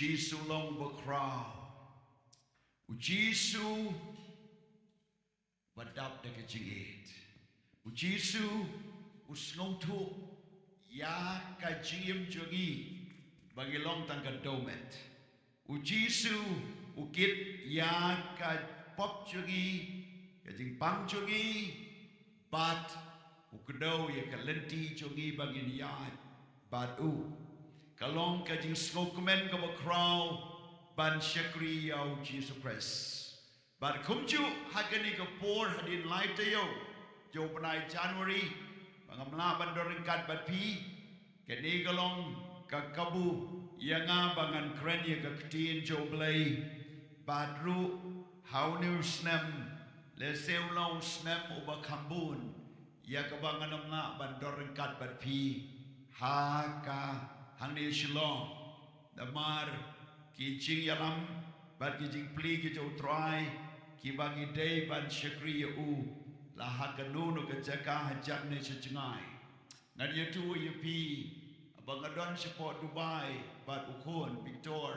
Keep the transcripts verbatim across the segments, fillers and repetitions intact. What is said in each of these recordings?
Jisu long ba khraw. U Jisu ba dap da ka jingïeit. U Jisu u sngewthuh ïa ka jingim jong ngi ba ngi long tang ka dewmet. U Jisu u kit ïa ka pop jong ngi, ka jingpang jong ngi, bad u kdew ïa ka lynti jong ngi ba ngin ïaid bad u. Ka long ka jingsngewkmen kaba khraw ban shakri ïa u Jisu Khrist. Bad kumjuh ha kane ka por hadien lai taïew jong u bnai January, ba ngam lah ban don ryngkat bad phi, kane ka long ka kabu ïa nga ba ngan kren ïa ka ktien jong u Blei. Bad ruh ha une u snem, lehse u long u snem uba kham bun ïa kaba ngan ym lah ban don ryngkat bad phi ha ka hangne Shillong. Namar ki jingïalam bad ki jingplie ki jong u Trai kiba ngi dei ban shakri ïa u la ha kano kano ka jaka hajan ne sha jngai. Ngan ïathuh ïa phi ba nga don shapoh Dubai bad u khun Victor.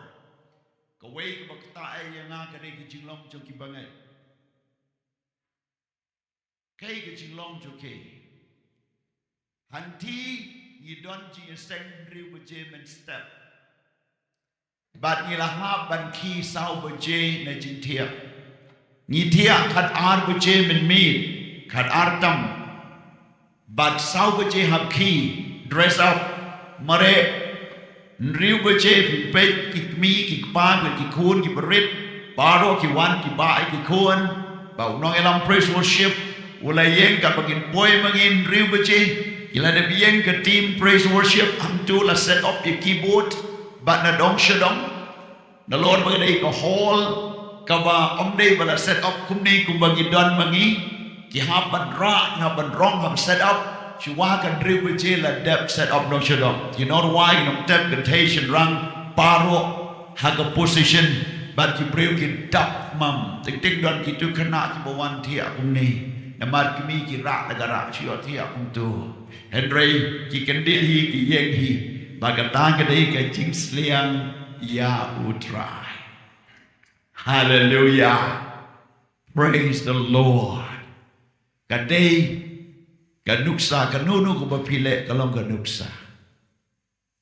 Kawei kaba ktah ïa nga ka dei ka jinglong jong ki bangeit. Kaei ka jinglong jong ki? Hangtei ngi don jingïaseng hynriew baje mynstep. Bad ngi la hap ban khie saw baje na jingthiah. Ngi thiah khatar baje mynmiet, khatar tam. Bad saw baje hap khie, dress up, mareh. Hynriew baje phi peit ki kmie, ki kpa, ki khun, ki barit, baroh ki wan, ki bah ïa ki khun. Ba u nongïalam praise worship u la ïeng katba ngin poi ma ngi hynriew baje. Ki la dep ïeng ka team praise worship, hangto la set up ïa keyboard bad na dong sha dong. Nalor ba ka dei ka hall kaba ym dei ba la set up kumne kumba ngi don ma ngi. Ki hap ban rah, ki hap ban rong, hap set up. Shuwa ka hynriew baje la dep set up dong sha dong. Ki nongwai, ki nongtep kynthei shynrang, baroh ha ka position. Bad ki briew ki dap mam. Teng teng don kito ki khynnah kiba wan thiah kumne. Namar kmie ki rah da ka rah, shu ïoh thiah kumto. Hynrei ki kyndit hi, ki ïeng hi. Ba kata ka dei ka jingsliang ïa u Trai. Hallelujah. Praise the Lord. Ka dei ka nuksa, kano kano kaba phi leh ka long ka nuksa.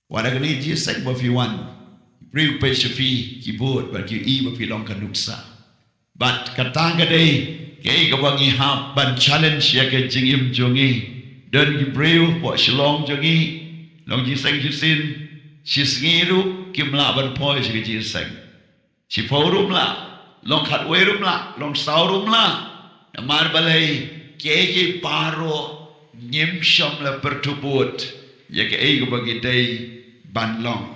Wat ha kane ka jingïaseng ba phi wan, ki briew peit sha phi, ki bud bad ki ïohi ba phi long ka nuksa. Bad kata ka dei kaei kaba ngi hap ban challenge ïa ka jingim jong ngi. Don ki briew hapoh Shillong jong ngi, long jingïaseng shisien, shisngi ruh kim lah ban poi sha ka jingïaseng. Shiphew ruh ym lah, long khatwei ruh ym lah, long saw ruh ym lah. Namar balei? Kiei kiei baroh ngim shym la pyrthuh bud ïa kaei kaba ngi dei ban long.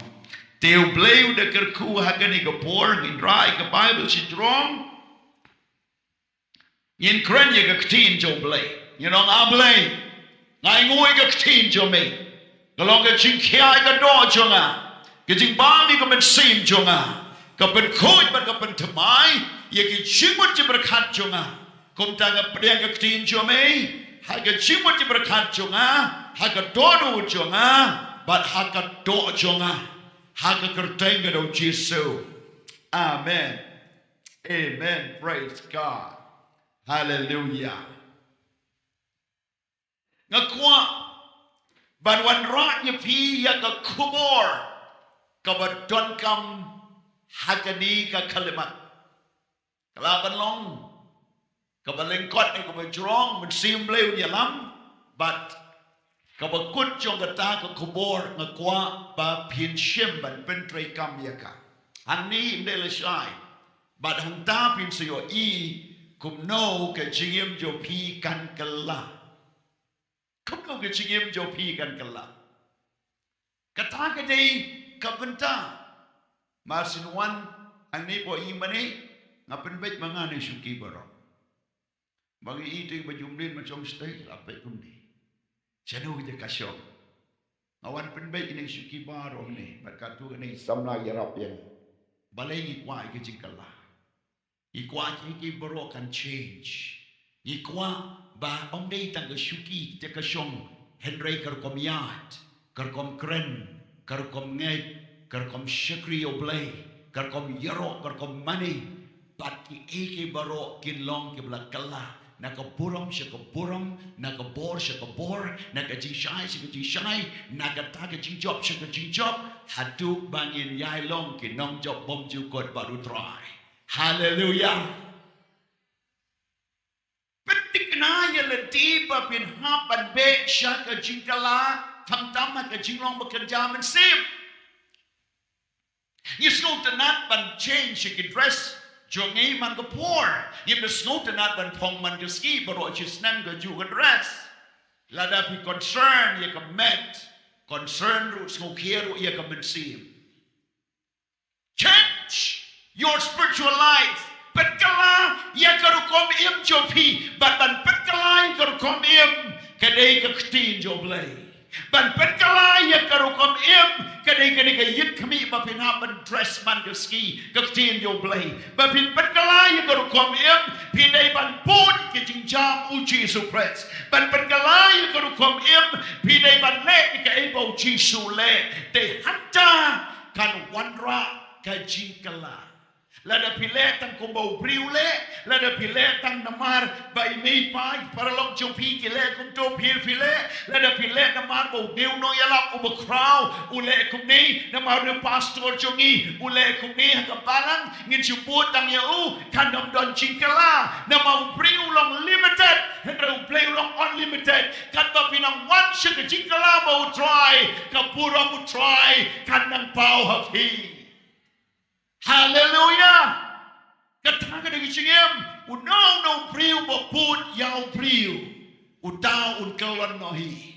Te u Blei u da kyrkhu ha kane ka por, ngin rah ïa ka Baibl shajrong. Ngin kren ïa ka ktien jong u Blei. Ngin ong, A Blei, nga ainguh ïa ka ktien jong me. Ka long ka jingkhia ïa ka doh jong nga, ka jingbam ïa ka mynsiem jong nga, ka pynkhuid bad ka pynthymmai ïa ki jingmut jingpyrkhat jong nga. Kumta nga pdiang ka ktien jong me ha ka jingmut jingpyrkhat jong nga, ha ka dohnud jong nga, bad ha ka doh jong nga, ha ka kyrteng ka jong u Jisu. Amen. Amen. Praise God. Hallelujah. Nga kwah ban wanrah ïa phi ïa ka khubor kaba donkam ha kane ka khyllipmat. Ka lah ban long kaba lyngkot ne kaba jrong, Mynsiem Blei un ïalam, bad kaba kut jong kata ka khubor nga kwah ba phin shim ban pyntreikam ïa ka. Hangne ym dei lashai, bad hangta phin sa ïohi kumno ka jingim jong phi kan kylla. Kumno ka jingim jong phi kan kylla. Kata ka dei ka bynta. Mar shu wan hangne hapoh ïing mane, nga pynbeit ma nga ne shuki baroh. Ba ngi ïohi te ba jumlin ma shong shatei, la peit kumne. Shano ka jaka shong? Nga wan pynbeit ïa ne shuki baroh ne, bad katto katne samla ïarap ïa nga. Balei? Ngi kwah ïa ka jingkylla. Ngi kwah ïa ki baroh kan change. Ngi kwah ba ym dei tang ka shuki ka jaka shong, hynrei ka rukom ïaid, ka rukom kren, ka rukom ngeit, ka rukom shakri ïa U Blei, ka rukom ïaroh, ka rukom mane, bad kiei kiei baroh kin long kiba la kylla na ka burom sha ka burom, na ka bor sha ka bor, na ka jingshai sha ka jingshai, na kata ka jingjop sha ka jingjop, haduh ba ngin ïai long ki nongjop bymjukut bad U Trai. Haleluya. Pynthikna ïa lade ba phin hap ban beh sha ka jingkylla, khamtam ha ka jinglong ba kynja mynsiem. Ngi sngewtynnat ban change ïa ki dress jong ngi man ka por. Ngim da sngewtynnat ban phong man ka sngi baroh shi snem kajuh ka dress. Lada phi concern ïa ka met, concern ruh, sngewkhia ruh ïa ka mynsiem. Change your spiritual life. Pynkylla ïa ka rukom im jong phi. Bad ban pynkylla ïa ka rukom im, ka dei ka ktien jong U Blei. Ban pynkylla ïa ka rukom im, ka dei, ka dei ka ïit khmih ba phin hap ban dress man ka sngi, ka ktien jong U Blei. Ba phin pynkylla ïa ka rukom im, phi dei ban bud ki jingjam U Jisu Khrist. Ban pynkylla ïa ka rukom im, phi dei ban leh ïa kaei ba U Jisu u leh. Te hangta kan wanrah ka jingkylla. Lada phi leh tang kumba u briew u leh, lada phi leh tang namar ba i mei i pa i paralok jong phi ki leh kumto phi, phi leh, lada phi leh namar ba une u nongïalap uba khraw u leh kumne, namar une u pastor jong ngi u leh kumne ha ka balang, ngin shu bud tang ïa u, kan ym don jingkylla, namar u briew u long limited, hynrei U Blei u long unlimited. Katba phi nang wan sha ka jingkylla bad U Trai, ka burom U Trai kan nang paw ha phi. Haleluya. Kata ka dei ka jingim. Uno uno u briew uba bud ïa u briew, uta un kyllon noh hi.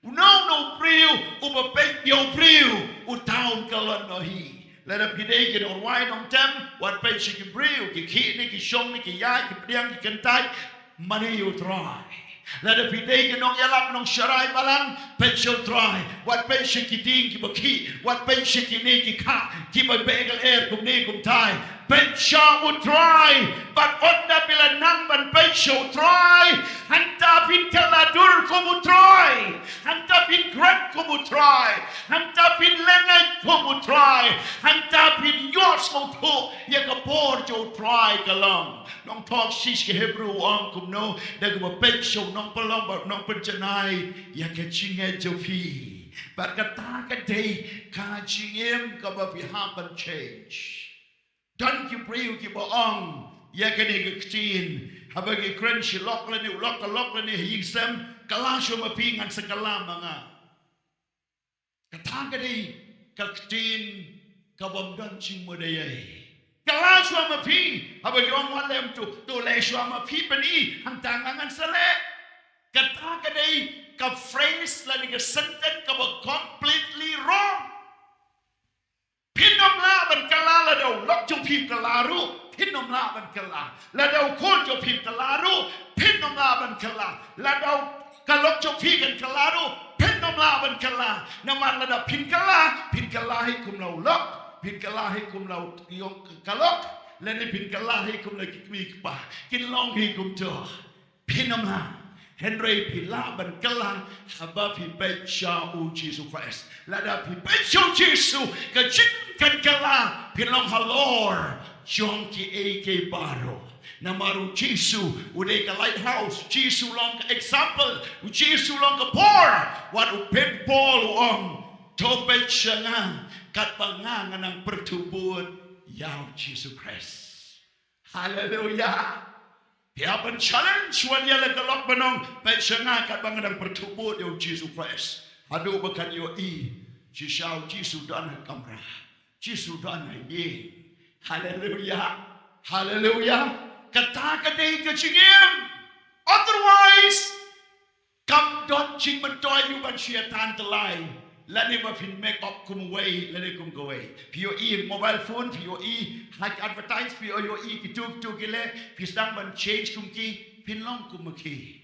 Uno uno u briew uba peit ïa u briew, uta un kyllon noh hi. Lada phi dei ki nongrwai nongtem, wat peit sha ki briew, ki khih ne ki shong ne ki ïaid, ki pdiang ki kyntait, mane ïa U Trai. Lada phi dei ki nongïalap nongsharai balang, peit sha U Trai. Wat peit sha ki dieng kiba khih, wat peit sha kine ki khah kiba beh ka lyer kumne kumtai. Peit sha U Trai. Bad ynda phi la nang ban peit sha U Trai, hangta phin kylla dur kum U Trai, hangta phin kren kum U Trai, hangta phin lyngngoh kum U Trai, hangta phin ïohsngew thuh ïa ka bor jong U Trai ka long. Nongthoh shithi ki Hebru u ong kumno, da kaba peit sha u nongpynlong bad u nongpynjanai ïa ka jingngeit jong phi. Bad kata ka dei ka jingim kaba phi hap ban change. Don ki briew kiba ong ïa kane ka ktien, haba ki kren shi lok lane u lok ka lok lane ha ïing sem, kylla shuwa ma phi, ngan sa kylla ma nga. Kata ka dei ka ktien ka bym don jingmut ei ei. Kylla shuwa ma phi, haba ki ong wat leh kumto, to leh shuwa ma phi pyni, hangta nga ngan sa leh. Kata ka dei ka phrase lane ka sentence kaba completely wrong. Phin ym lah ban kylla lada u lok jong phi kylla ruh, phin ym lah ban kylla. Lada u khun jong phi kylla ruh, phin ym lah ban kylla. Lada u ka lok jong phi kan kylla ruh, phin ym lah ban kylla. Namar lada phin kylla, phin kylla hi kum la u lok, phin kylla hi kum la u ïong ka lok, lane phin kylla hi kum la ki kmie ki kpa. Kin long hi kumto. Phin ym lah. Hynrei phi lah ban kylla haba phi peit sha U Jisu Khrist. Lada phi peit sha U Jisu, ka jingim kan kylla, phin long halor jong kiei kiei baroh. Namar U Jisu u dei ka lighthouse, U Jisu u long ka example, U Jisu u long ka bor. Wat u Pyn Paul u ong, to peit sha nga, katba nga nga nang pyrthuh bud ïa U Jisu Khrist. Haleluya. Phi hap ban challenge wat ïa la ka lok ban ong, peit sha nga katba nga dang pyrthuh bud ïa U Jisu Khrist. Haduh ba kan ïohi shisha U Jisu don ha kamra, Jisu don ha ïing. Haleluya. Haleluya. Kata ka dei ka jingim. Otherwise, kam don jingmyntoi ïa u ban shu ïa tan tyllai, lane ba phin make up kum uwei lane kum kawei. Phi ïohi mobile phone, phi ïohi ha ki advertise, phi ïohi kito kito ki leh, phi sdang ban change kum ki, phin long kum ma ki.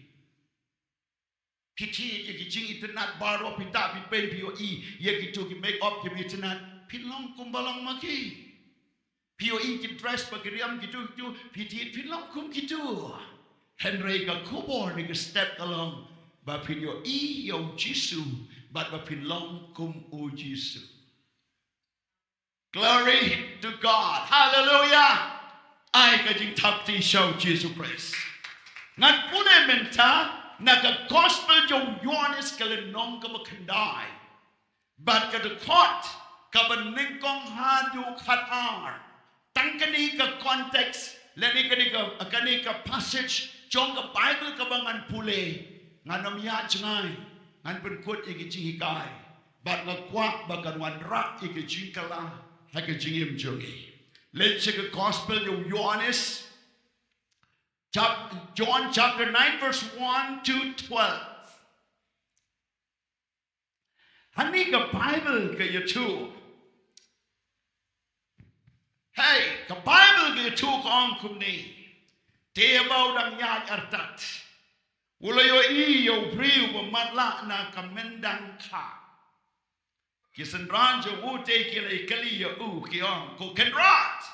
Phi thied ïa ki jingitynnad baroh, phi tah phi peit, phi ïohi ïa kito ki make up kiba itynnad, phin long kumba long ma ki. Phi ïohi ki dress ba ki riam kito kito, phi thied phin long kum kito. Hynrei ka khubor ne ka step ka long ba phin ïohi ïa U Jisu bad ba phin long kum U Jisu. Glory to God. Hallelujah. Ai ka jingthap kti sha u Jisu Khrist. Ngan pule mynta na ka Gospel jong u Ïoannis ka lynnong kaba khyndai. Bad ka dkhot kaba nyngkong haduh khatar. Tang kane ka context, lane kane ka, kane ka passage jong ka Bible kaba ngan pule, ngan ym ïaid jngai, ngan pynkut ïa ki jinghikai. Bad nga kwah ba kan wanrah ïa ki jingkylla ha ka jingim jong ngi. Leit sha ka Gospel jong u Ïoannis, chap-, John chapter nine verse one to twelve. Hangne ka Bible ka ïathuh. Hei, ka Bible ka ïathuh ka ong kumne. Te haba u dang ïaid artat, u la ïohi ïa u briew ba matlah na ka myndang kha. Ki synran jong u te ki la kylli ïa u, ki ong, ko Kynrad,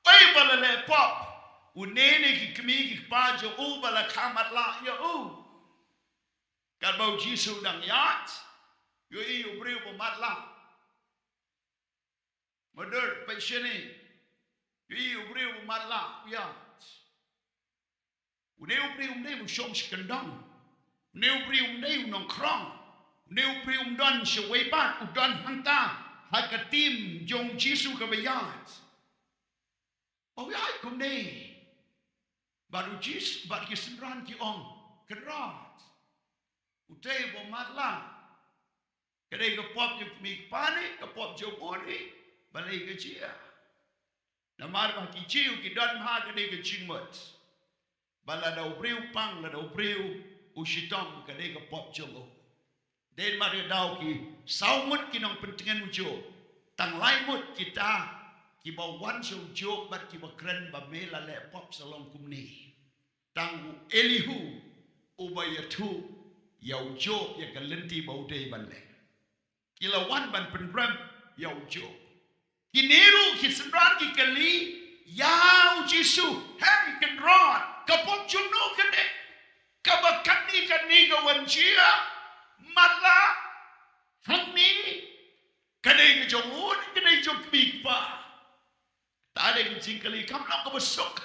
oi ba la leh pop une ne ki kmie ki kpa jong u ba la kha matlah ïa u? Katba u Jisu u dang ïaid, u ïohi u briew ba matlah. Mother, peit shane. U ïohi u briew ba matlah, u ïaid. Une u briew um dei u shong shi kyndong. Une u briew um dei u nongkhrong. Une u briew um don shawei pat, u don hangta ha ka team jong u Jisu kaba ïaid. U ïaid kumne. Bad u Jisu, bad ki synran ki ong, Kynrad, utei ba matlah, ka dei ka pop jong u kmie kpa ne ka pop jong u ne? Balei ka jia? Namar ba ki Jiw ki don bha ka dei ka jingmut ba lada u briew pang, lada u briew u shitom, ka dei ka pop jong u. Dei namar ka daw ki saw ngut ki nongpyntngen u Job, tang lai ngut kita kiba wan sha u Job bad kiba kren ba me la leh pop sa long kumne. Tang u Elihu uba ïathuh ïa u Job ïa ka lynti ba u dei ban leh. Ki la wan ban pynrem ïa u Job. Kine ruh ki synran ki kylli ïa u Jisu, hei Kynrad, ka pop jong no kane? Kaba katne katne ka wan jia, matlah hangne, ka dei ka jong u ne ka dei jong u kmie kpa? Ta dei ka jingkylli kam long kaba suk.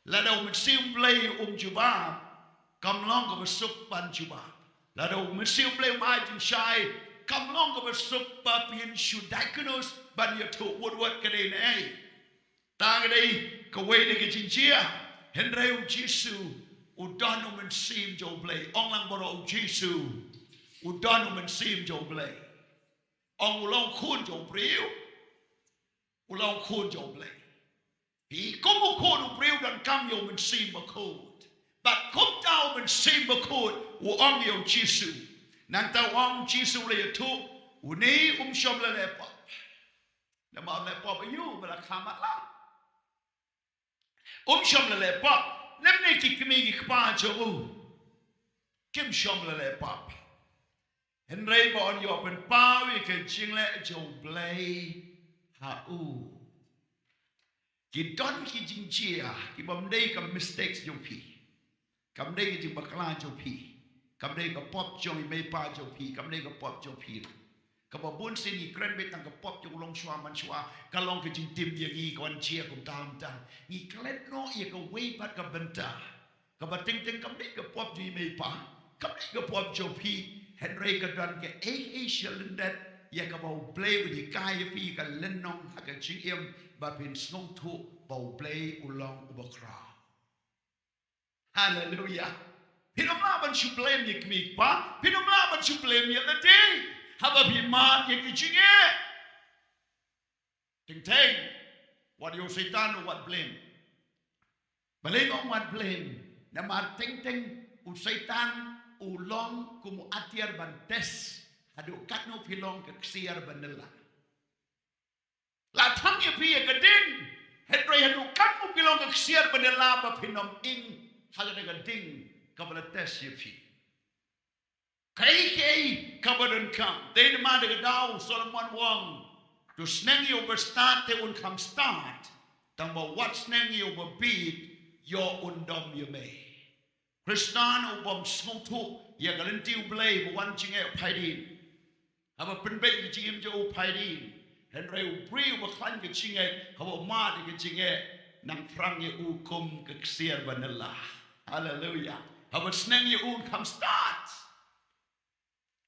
Lada u Mynsiem Blei um jubab, kam long kaba suk ban jubab. Lada u Mynsiem Blei um ai jingshai, kam long kaba suk ba phin shu diagnose ban ïathuh wut wut ka dei ne ei. Ta ka dei kawei na ka jingjia. Hynrei u Jisu u don u Mynsiem jong u Blei. Ong lang baroh, u Jisu u don u Mynsiem jong u Blei. Ong u long khun jong u briew. U long khun jong u Blei. Phi kum u khun u briew donkam ïa u Mynsiem Bakhuid. Bad kumta u Mynsiem Bakhuid u ong ïa u Jisu. Nangta u ong u Jisu u la ïathuh, une um shym la leh pop. Namar leh pop ïa u ba la kha matlah. Um shym la leh pop. Lymne ki kmie ki kpa jong u kim shym la leh pop. Hynrei ba un ïoh pynpaw ïa ka jingleh jong u Blei ha u. Ki don ki jingjia kiba ym dei ka mistakes jong phi. Kam dei ka jingbakla jong phi. Kam dei ka pop jong i mei pa jong phi. Kam dei ka pop jong phi ruh. Kaba bun sien ngi kren beit tang ka pop jong u longshuwa manshuwa, ka long ka jingtim ïa ngi, ka wan jia kumta kumta. Ngi klet noh ïa kawei pat ka bynta. Kaba teng teng kam dei ka pop jong i mei pa, kam dei ka pop jong phi, hynrei ka don kaei kaei sha lyndet ïa kaba u Blei u hikai ïa phi, ka lynnong ha ka jingim, ba phin sngewthuh ba u Blei u long uba khraw. Haleluia. Phin ym lah ban shu blame ïa kmie kpa, phin ym lah ban shu blame ïa lade haba phi mad ïa ki jingeh. Teng teng, wat ïa u Soitan u wat blame. Balei nga ong wat blame? Namar teng teng u Soitan u long kum u atiar ban test haduh katno phi long ka ksiar ba nylla. La thang ïa phi ïa ka ding, hynrei haduh katno phi long ka ksiar ba nylla ba phin ym ing ha kata ka ding kaba la test ïa phi. Kaei kaei kaba donkam. Dei namar kata ka daw u Solomon u ong, to sneng ïa uba stad te un kham stad, tangba wat sneng ïa uba bit, ïoh un dom ïa mei. Khristan u bym sngewthuh ïa ka lynti u Blei ba wan jingeh u phai dien. Haba pynbeit ïa ka jingim jong u phai dien. Hynrei u briew uba khlaiñ ka jingngeit, haba mad ïa ka jingngeit, nang phrang ïa u kum ka ksiar ba nylla. Haleluia. Haba sneng ïa u, kham stad.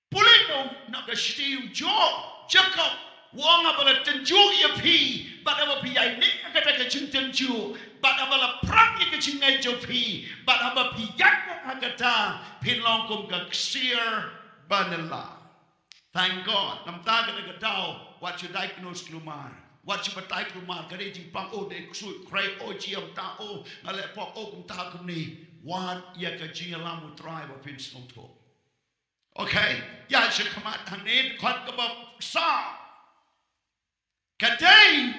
Pule noh na ka shithi u Job, Jakob, u ong haba la tynjuh ïa phi, bad haba phi ïaineh ha kata ka jingtynjuh, bad haba la phrang ïa ka jingngeit jong phi, bad haba phi ïaineh ha kata, phin long kum ka ksiar ba nylla. Thank God. Namar kata ka daw, wat shu diagnose kulmar, wat shu batai kulmar, ka dei jingpang, oh dei ksuid, khrei, oh jia mynta, oh nga leh pop, oh kumta kumne. Wad ïa ka jingïalam u Trai ba phin sngewthuh. Okay, ïa sha khmat hangne, dkhot kaba saw. Ka dei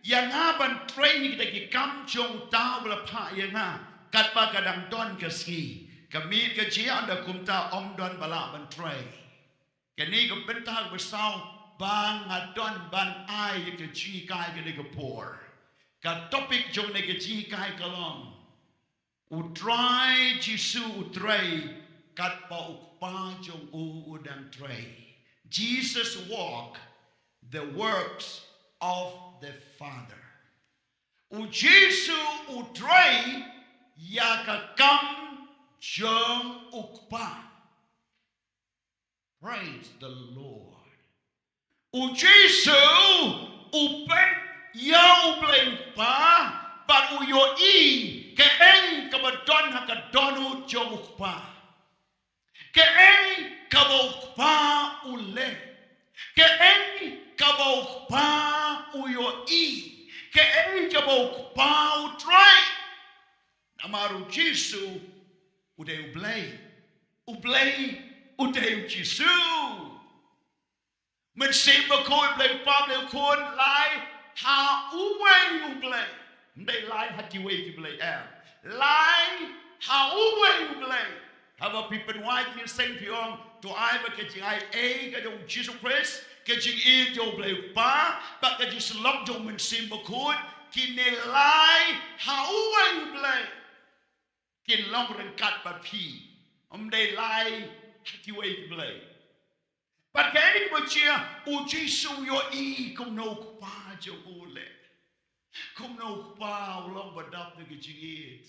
ïa nga ban trei ïa kita ki kam jong uta uba la phah ïa nga, katba ka dang don ka sngi. Ka miet ka jia, ynda kumta ym don ba lah ban trei. Kane ka bynta kaba saw ba nga don ban ai ïa ka jinghikai kane ka por. Ka topic jong kane ka jinghikai ka long, U Trai Jisu u trei katba u Kpa jong u u dang trei. Jesus walk the works of the Father. U Jisu u trei ïa ka kam jong u Kpa. Praise the Lord. U Jisu u peit ïa U Blei u Kpa, bad u ïohi kaei kaba don ha ka dohnud jong u Kpa. Kaei kaba u Kpa u leh. Kaei kaba u Kpa u ïohi. Kaei kaba u Kpa u trei. Namar u Jisu u dei U Blei. U Blei u dei u Jisu. Mynsiem Bakhuid, Blei Kpa, Blei Khun, lai ha uwei U Blei. Ym dei lai ha kiwei ki blei, em. Lai ha uwei U Blei. Haba phi pynwai ki seng, phi ong, to ai ba ka jingai ei ka jong u Jisu Khrist, ka jingïeit jong u Blei Kpa, bad ka jingsyllok jong u Mynsiem Bakhuid, kine lai ha uwei U Blei. Kin long ryngkat bad phi. Ym dei lai ha kiwei ki blei. Bad kaei kaba jia, u Jisu u ïohi kumno u Kpa jong u u leh. Kumno u Kpa u long ba dap da ka jingïeit.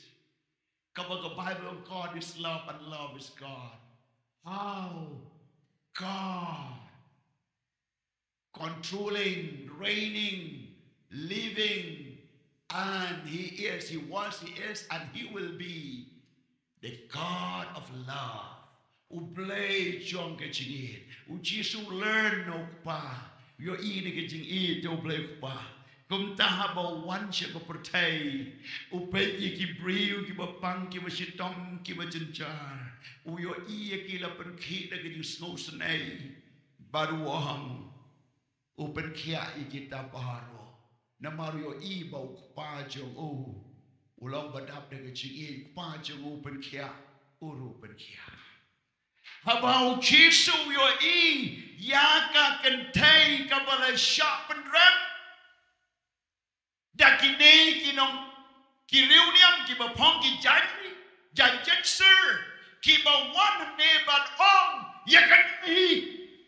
Kaba ka Baibl ong, God is love and love is God. How God controlling, reigning, living, and He is, He was, He is, and He will be the God of love. U Blei jong ka jingïeit. U Jisu u learn na u Kpa. U ïohi na ka jingïeit jong u Blei u Kpa. Kumta haba u wan sha ka pyrthei, u peit ïa ki briew kiba pang, kiba shitom, kiba jynjar. U ïohi ïa ki la pynkhih da ka jingsngew snei. Bad u ong, u pynkhiah ïa kita baroh. Namar u ïohi ba u Kpa jong u u long ba dap da ka jingïeit, u Kpa jong u u pynkhiah, u ruh u pynkhiah. Haba u Jisu u ïohi ïa ka kynthei kaba la shah pynrem da kine ki nong, ki riewniam, kiba phong, ki jaiñ, jaiñ jynjar, kiba wan hangne bad ong, ïa kane hi,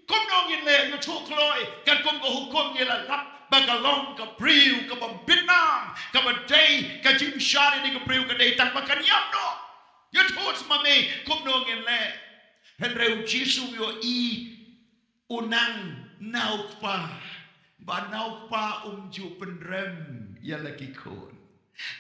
kumno ngin leh, ïathuh kloi, katkum ka hukum ngi la lap ba ka long ka briew kaba bit nam, kaba dei ka jingshaniah ka briew, ka dei tang ba kan ïap noh. Ïathuh sha ma me kumno ngin leh. Hynrei u Jisu u ïohi u nang na u Kpa, ba na u Kpa um ju pynrem ïa la ki khun.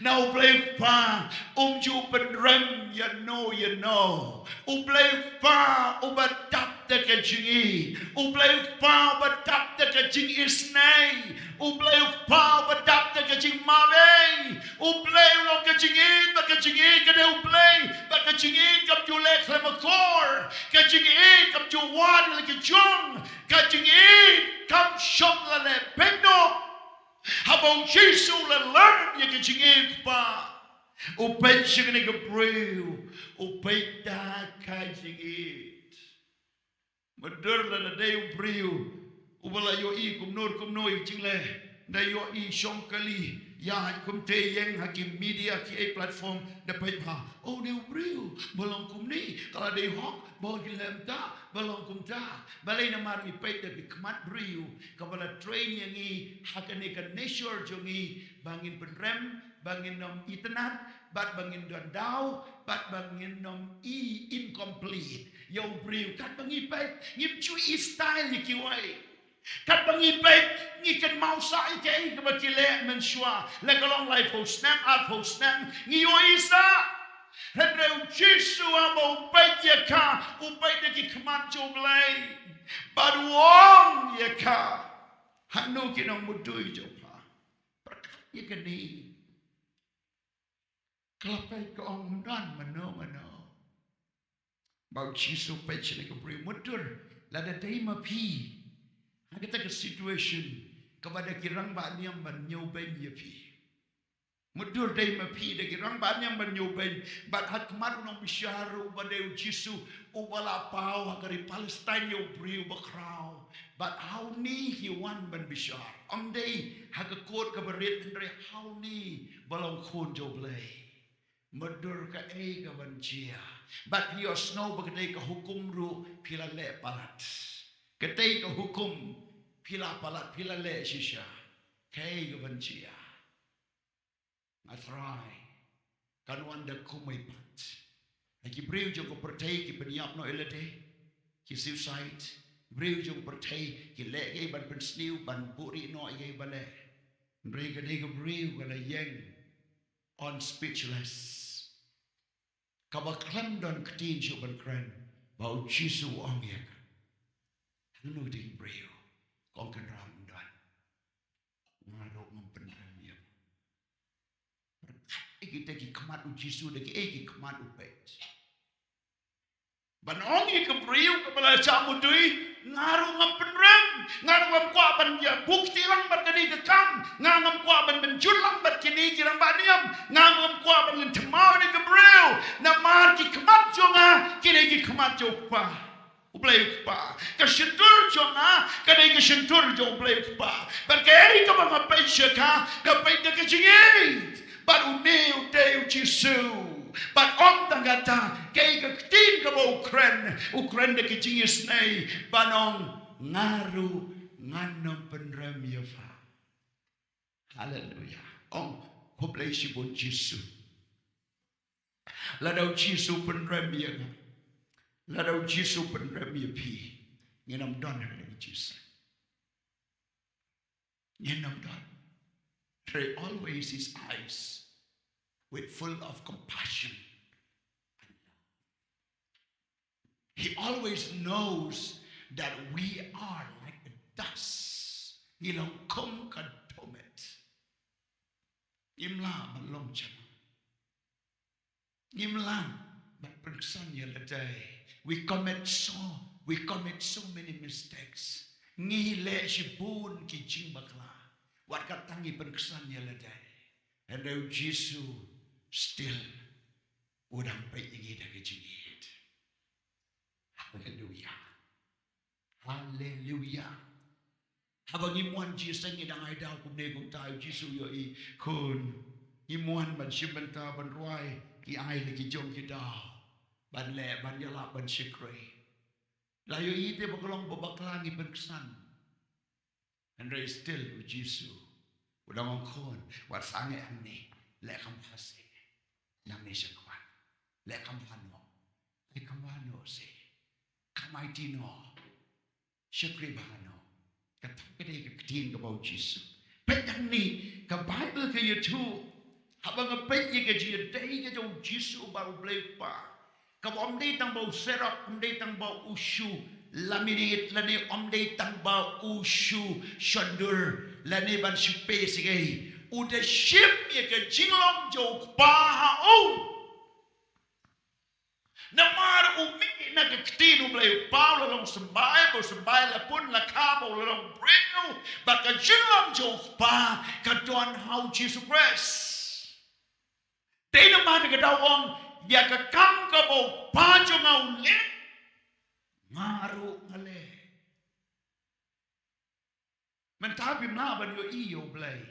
Na u Blei u Kpa um ju pynrem ïa no ïa no. U Blei u Kpa uba dap da ka jingïeit. U Blei u Kpa uba dap da ka jingisnei. U Blei u Kpa uba dap da ka jingmabei. U Blei u long ka jingïeit, bad ka jingïeit ka dei u Blei, bad ka jingïeit kam ju leh khlem akor, ka jingïeit kam ju wad ïa la ki jong, ka jingïeit kam shong la leh beiñ noh. Haba u Jisu u la learn ïa ka jingïeit u Kpa, u peit sha kane ka briew, u peit da ka jingïeit. Madur lada dei u briew uba la ïohi kumno kumno ïa ka jingleh, Da ïohi shong kali ïa kumta ïeng ha ki media ki ei platform da peit ba, oh, une u briew ba long kumne, ka la dei hok ba ong ki lem ta, ba long kumta. Balei? Namar ngi peit da ki khmat briew kaba la train ïa ngi ha kane ka nature jong ngi ba ngin pynrem, ba ngin ym itynnad, bad ba ngin don daw, bad ba ngin ym i incomplete ïa u briew. Katba ngi peit ngim ju i style ïa kiwei. Katba ngi peit ngi kynmaw sa ïa kaei kaba ki leh mynshuwa, la ka long laiphew snem, arphew snem, ngi ïohi sa. Hynrei u Jisu haba u peit ïa ka, u peit da ki khmat jong U Blei, bad u ong ïa ka, hangno ki nongmudui jong pha? Pyrkhat ïa kane. Ka la peit ka ong, ym don mano mano. Ba u Jisu peit shane ka briew, mutdur, lada dei ma phi ha kata ka situation kaba da ki rangbah niam ban ñiewbeiñ ïa phi. Mutdur, dei ma phi da ki rangbah niam ban ñiewbeiñ. Bad ha khmat u nongbishar ruh uba dei u Jisu, uba la paw ha ka ri Palestine ïa u briew bakhraw. Bad ha une ki wan ban bishar. Ym dei ha ka kot kaba rit, hynrei ha une ba long khun jong U Blei. Mutdur, kaei kaban jia? Bad phi ïohsngew ba katei ka hukum ruh phi la leh palat. Katei ka hukum phi la palat, phi la leh shisha. Kaei kaban jia? Nga trai, kan wan da kumwei pat. Ha ki briew jong ka pyrthei ki pynïap noh ïa lade, ki suicide. Briew jong ka pyrthei ki leh kaei ban pynsniew, ban buhrieh noh ïa kaei ba leh. Hynrei kane ka briew ka la ïeng, on speechless. Kaba khlem don ktien shuh ban kren, ba u Jisu u ong ïa ka, hangno kata ka briew? Ka ong, kynrad, ym don. Nga ruh ngam pynrem ïa phi. Pyrkhat ïa kita ki khmat u Jisu, da kiei ki khmat u peit. Ban ong ïa ka briew kaba la shah mudui, nga ruh ngam pynrem, nga ruh ngam kwah ban ïa bukti lang bad kane ka kam, nga ngam kwah ban mynjur lang bad kine ki rangbah niam, nga ngam kwah ban lynthmaw ïa ka briew, namar ki khmat jong nga ki dei ki khmat jong U Kpa, U Blei U Kpa. Ka shyntur jong nga ka dei ka shyntur jong U Blei U Kpa. Bad kaei kaba nga peit sha ka, nga peit da ka jingïeit. Bad une u dei u Jisu. Bad ym tang kata, kaei ka ktien kaba u kren, u kren da ka jingïasnei ban ong, nga ruh ngan ym pynrem ïa pha. Haleluia. Ong, khublei shibun Jisu. Lada u Jisu u pynrem ïa nga, lada u Jisu u pynrem ïa phi, ngin ym don ha kane ka Jisu. Ngin ym don. Hynrei always his eyes with full of compassion and love. He always knows that we are like a dust. Ngi long kum ka dewmet. Ngim lah ban long jong nga. Ngim lah ban pynksan ïa lade. We commit so, we commit so many mistakes. Ngi leh shibun ki jingbakla. Wat kata ngi pynksan ïa lade. Hynrei u Jisu still u dang peit ïa ngi da ka jingïeit. Haleluia. Haleluia. Haba ngim wan jingseng ngi dang ai daw kumne kumta, u Jisu u ïohi, khun, ngim wan ban shim bynta ban rwai, ngi ai la ki jong ki daw ban leh, ban ïalap, ban shakri. La ïohi te ba ka long ba bakla ngi pynksan. Hynrei still u Jisu u dang ong, khun, wat sangeh hangne, leh kham bha seh. Nangne sha khmat. Leh kham bha noh. Leh kham bha noh seh. Kham aiti noh. Shakri bha noh. Kata ka dei ka ktien kaba u Jisu. Peit hangne, ka Baibl ka ïathuh, haba nga peit ïa ka jingïadei ka jong u Jisu bad U Blei U Kpa, kaba ym dei tang ba u serok, ym dei tang ba u shu laminate, lane ym dei tang ba u shu shondur, lane ban shu peit sha kaei. U da shim ïa ka jinglong jong U Kpa ha u. Namar u mih na ka ktien U Blei U Kpa, u la long symbai, ba u symbai la pun la kha, ba u la long briew, bad ka jinglong jong U Kpa ka don ha u Jisu Khrist. Dei namar kata u ong, ïa ka kam kaba U Kpa jong nga u leh, nga ruh nga leh. Mynta phim lah ban ïohi ïa U Blei.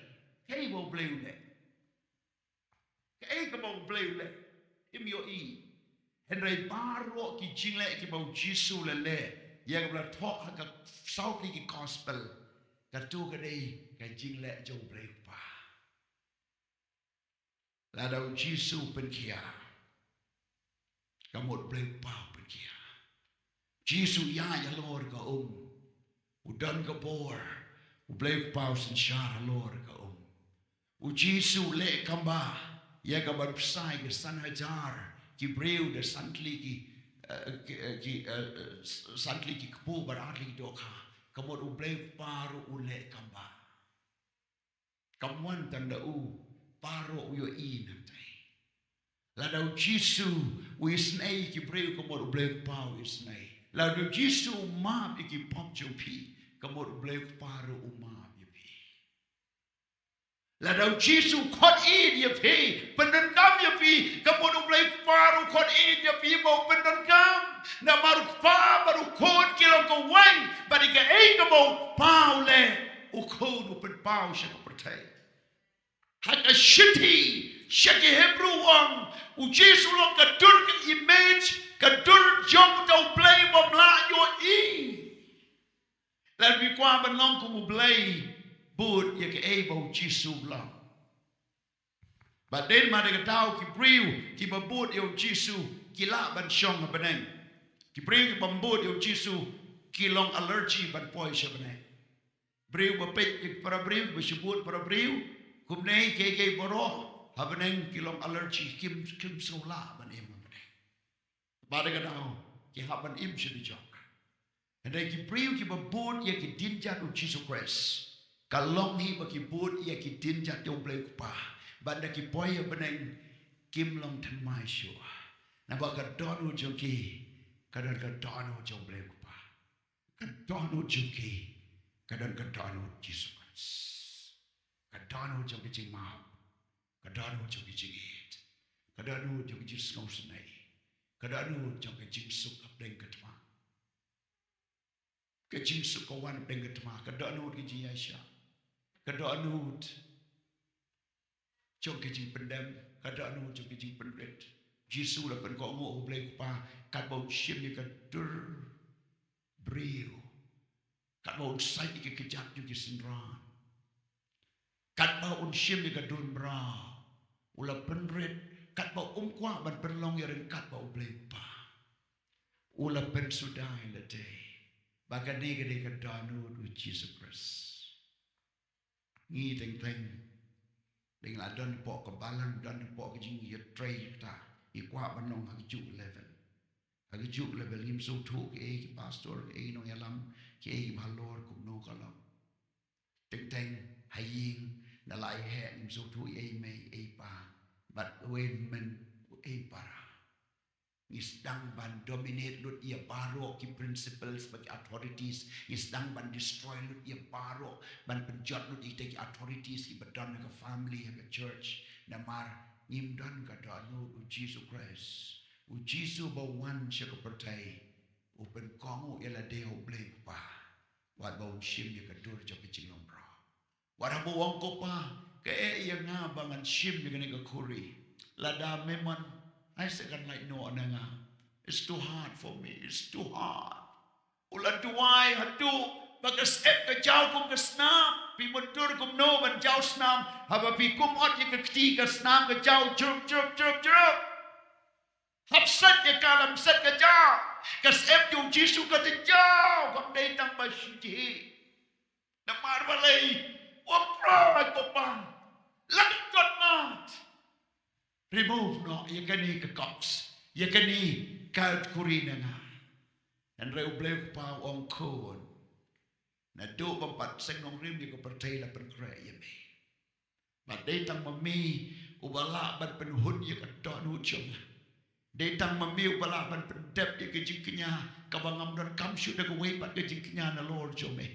Kaei ba U Blei u leh? Kaei kaba U Blei u leh? Phim ïohi. Hynrei baroh ki jingleh kiba U Jisu u la leh, ïa kaba la thoh ha ka saw tylli ki gospel, kato ka dei ka jingleh jong U Blei U Kpa. Lada U Jisu u pynkhiah, ka mut U Blei U Kpa u pynkhiah. U Jisu u ïaid halor ka um, u don ka bor, U Blei U Kpa u synshar halor ka um. U Jisu u leh kam ba ïa ka ban bsa ïa ki san hajar ki briew da san tylli ki, eh, ki, eh, ki, eh, eh, san tylli ki kpu bad ar tylli ki dohkha. Ka mut U Blei U Kpa ruh u leh kam ba. Kam wan tang da u, baroh u ïohi nangtai. Lada U Jisu u isynei ïa ki briew, ka mut U Blei U Kpa u isynei. Lada U Jisu u map ïa ki pop jong phi, ka mut U Blei U Kpa ruh u map ïa phi. Lada U Jisu u khot ïeit ïa phi, pyndonkam ïa phi, ka mut U Blei U Kpa ruh u khot ïeit ïa phi ba u pyndonkam. Namar U Kpa bad U Khun ki long kawei, bad ïa kaei kaba U Kpa u leh, U Khun u pynpaw sha ka pyrthei. Ha ka shithi sha ki Hebru u ong, U Jisu u long ka dur, ka image, ka dur jong uta U Blei bym lah ïohi. Lada phi kwah ban long kum U Blei, bud ïa kaei ba U Jisu u long. Bad dei namar kata ki briew kiba bud ïa U Jisu ki lah ban shong ha bneng. Ki briew kiba bud ïa U Jisu ki long allergy ban poi sha bneng. Briew ba peit ïa para briew, ba shu bud para briew, kumne kiei kiei baroh ha bneng ki long allergy, kim, kim sngewlah ban im ha bneng. Bad ka daw ki hap ban im sha dujok. Hynrei ki briew kiba bud ïa ki dienjat U Jisu Khrist, ka long hi ba ki bud ïa ki dienjat jong U Blei U Kpa. Bad da ki poi ha bneng kim long thymmai shuh. Naba ka dohnud jong ki ka don ka dohnud jong U Blei U Kpa. Ka dohnud jong ki ka don ka dohnud Jisu Khrist. Ka dohnud jong ki jingmap. Ka dohnud jong ki jingïeit. Ka dohnud jong ki jingsngewsynei. Ka dohnud jong ki jingsuk hapdeng ka thma. Ka jingsuk ka wan hapdeng ka thma. Ka dohnud ki jingïaishah. Ka dohnud jong ki jingpyndem. Ka dohnud jong ki jingpynrit. Jisu la pynkohnguh ha U Blei U Kpa katba un shim ïa ka dur briew. Katba un sait ïa ki kjat jong ki synran. Katba un shim ïa ka dur mraw, u la pynrit, katba um kwah ban pynlong ïa ryngkat bad U Blei U Kpa. U la pynsuda ïa lade. Ba kane ka dei ka dohnud U Jisu Khrist. Ngi teng teng, dang la don hapoh ka balang, don hapoh ka jingïatrei kata, ngi kwah ban long ha kajuh ka level. Ha kajuh ka level ngim sngewthuh kiei ki pastor, kiei ki nongïalam, kiei kiba halor kumno ka long. Teng teng ha ïing, na la ïeheh ngim sngewthuh ei mei ei pa. Bad uei mynmen uei para. Ngi sdang ban dominate lut ïa baroh ki principles bad ki authorities. Ngi sdang ban destroy lut ïa baroh, ban pynjot lut ïa kita ki authorities kiba don ha ka family, ha ka church. Namar ngim don ka dohnud U Jisu Khrist. U Jisu ba u wan sha ka pyrthei, u pynkohnguh ïa lade ha U Blei U Kpa. Wat ba un shim ïa ka dur jong ka jinglong baroh. Wat haba u ong, ko Pa, kaei ïa nga ba ngan shim ïa kane ka khuri? Lada me mon, ai sa kan lait noh na nga. It's too hard for me. It's too hard. U la duwai haduh ba ka syep ka jaw kum ka snam. Phi mutdur kumno ban jaw snam? Haba phi kum ot ïa ka kti, ka snam ka jaw jrup jrup jrup jrup. Hap set ïa ka, lam set ka jaw. Ka syep jong U Jisu ka jaw, kam dei tang ba shu jhieh. Namar balei? U ong, pynban, ko Pa, la ka jot mat. Remove noh ïa kane ka corpse, ïa kane ka khuri na nga. Hynrei U Blei U Kpa u ong, khun, naduh bym pat seng nongrim ïa ka pyrthei la pynkhreh ïa me. Bad dei tang ma me uba lah ban pynhun ïa ka dohnud jong nga. Dei tang ma me uba lah ban pyndep ïa ka jingkñia kaba ngam donkam shuh da kawei pat ka jingkñia nalor jong me.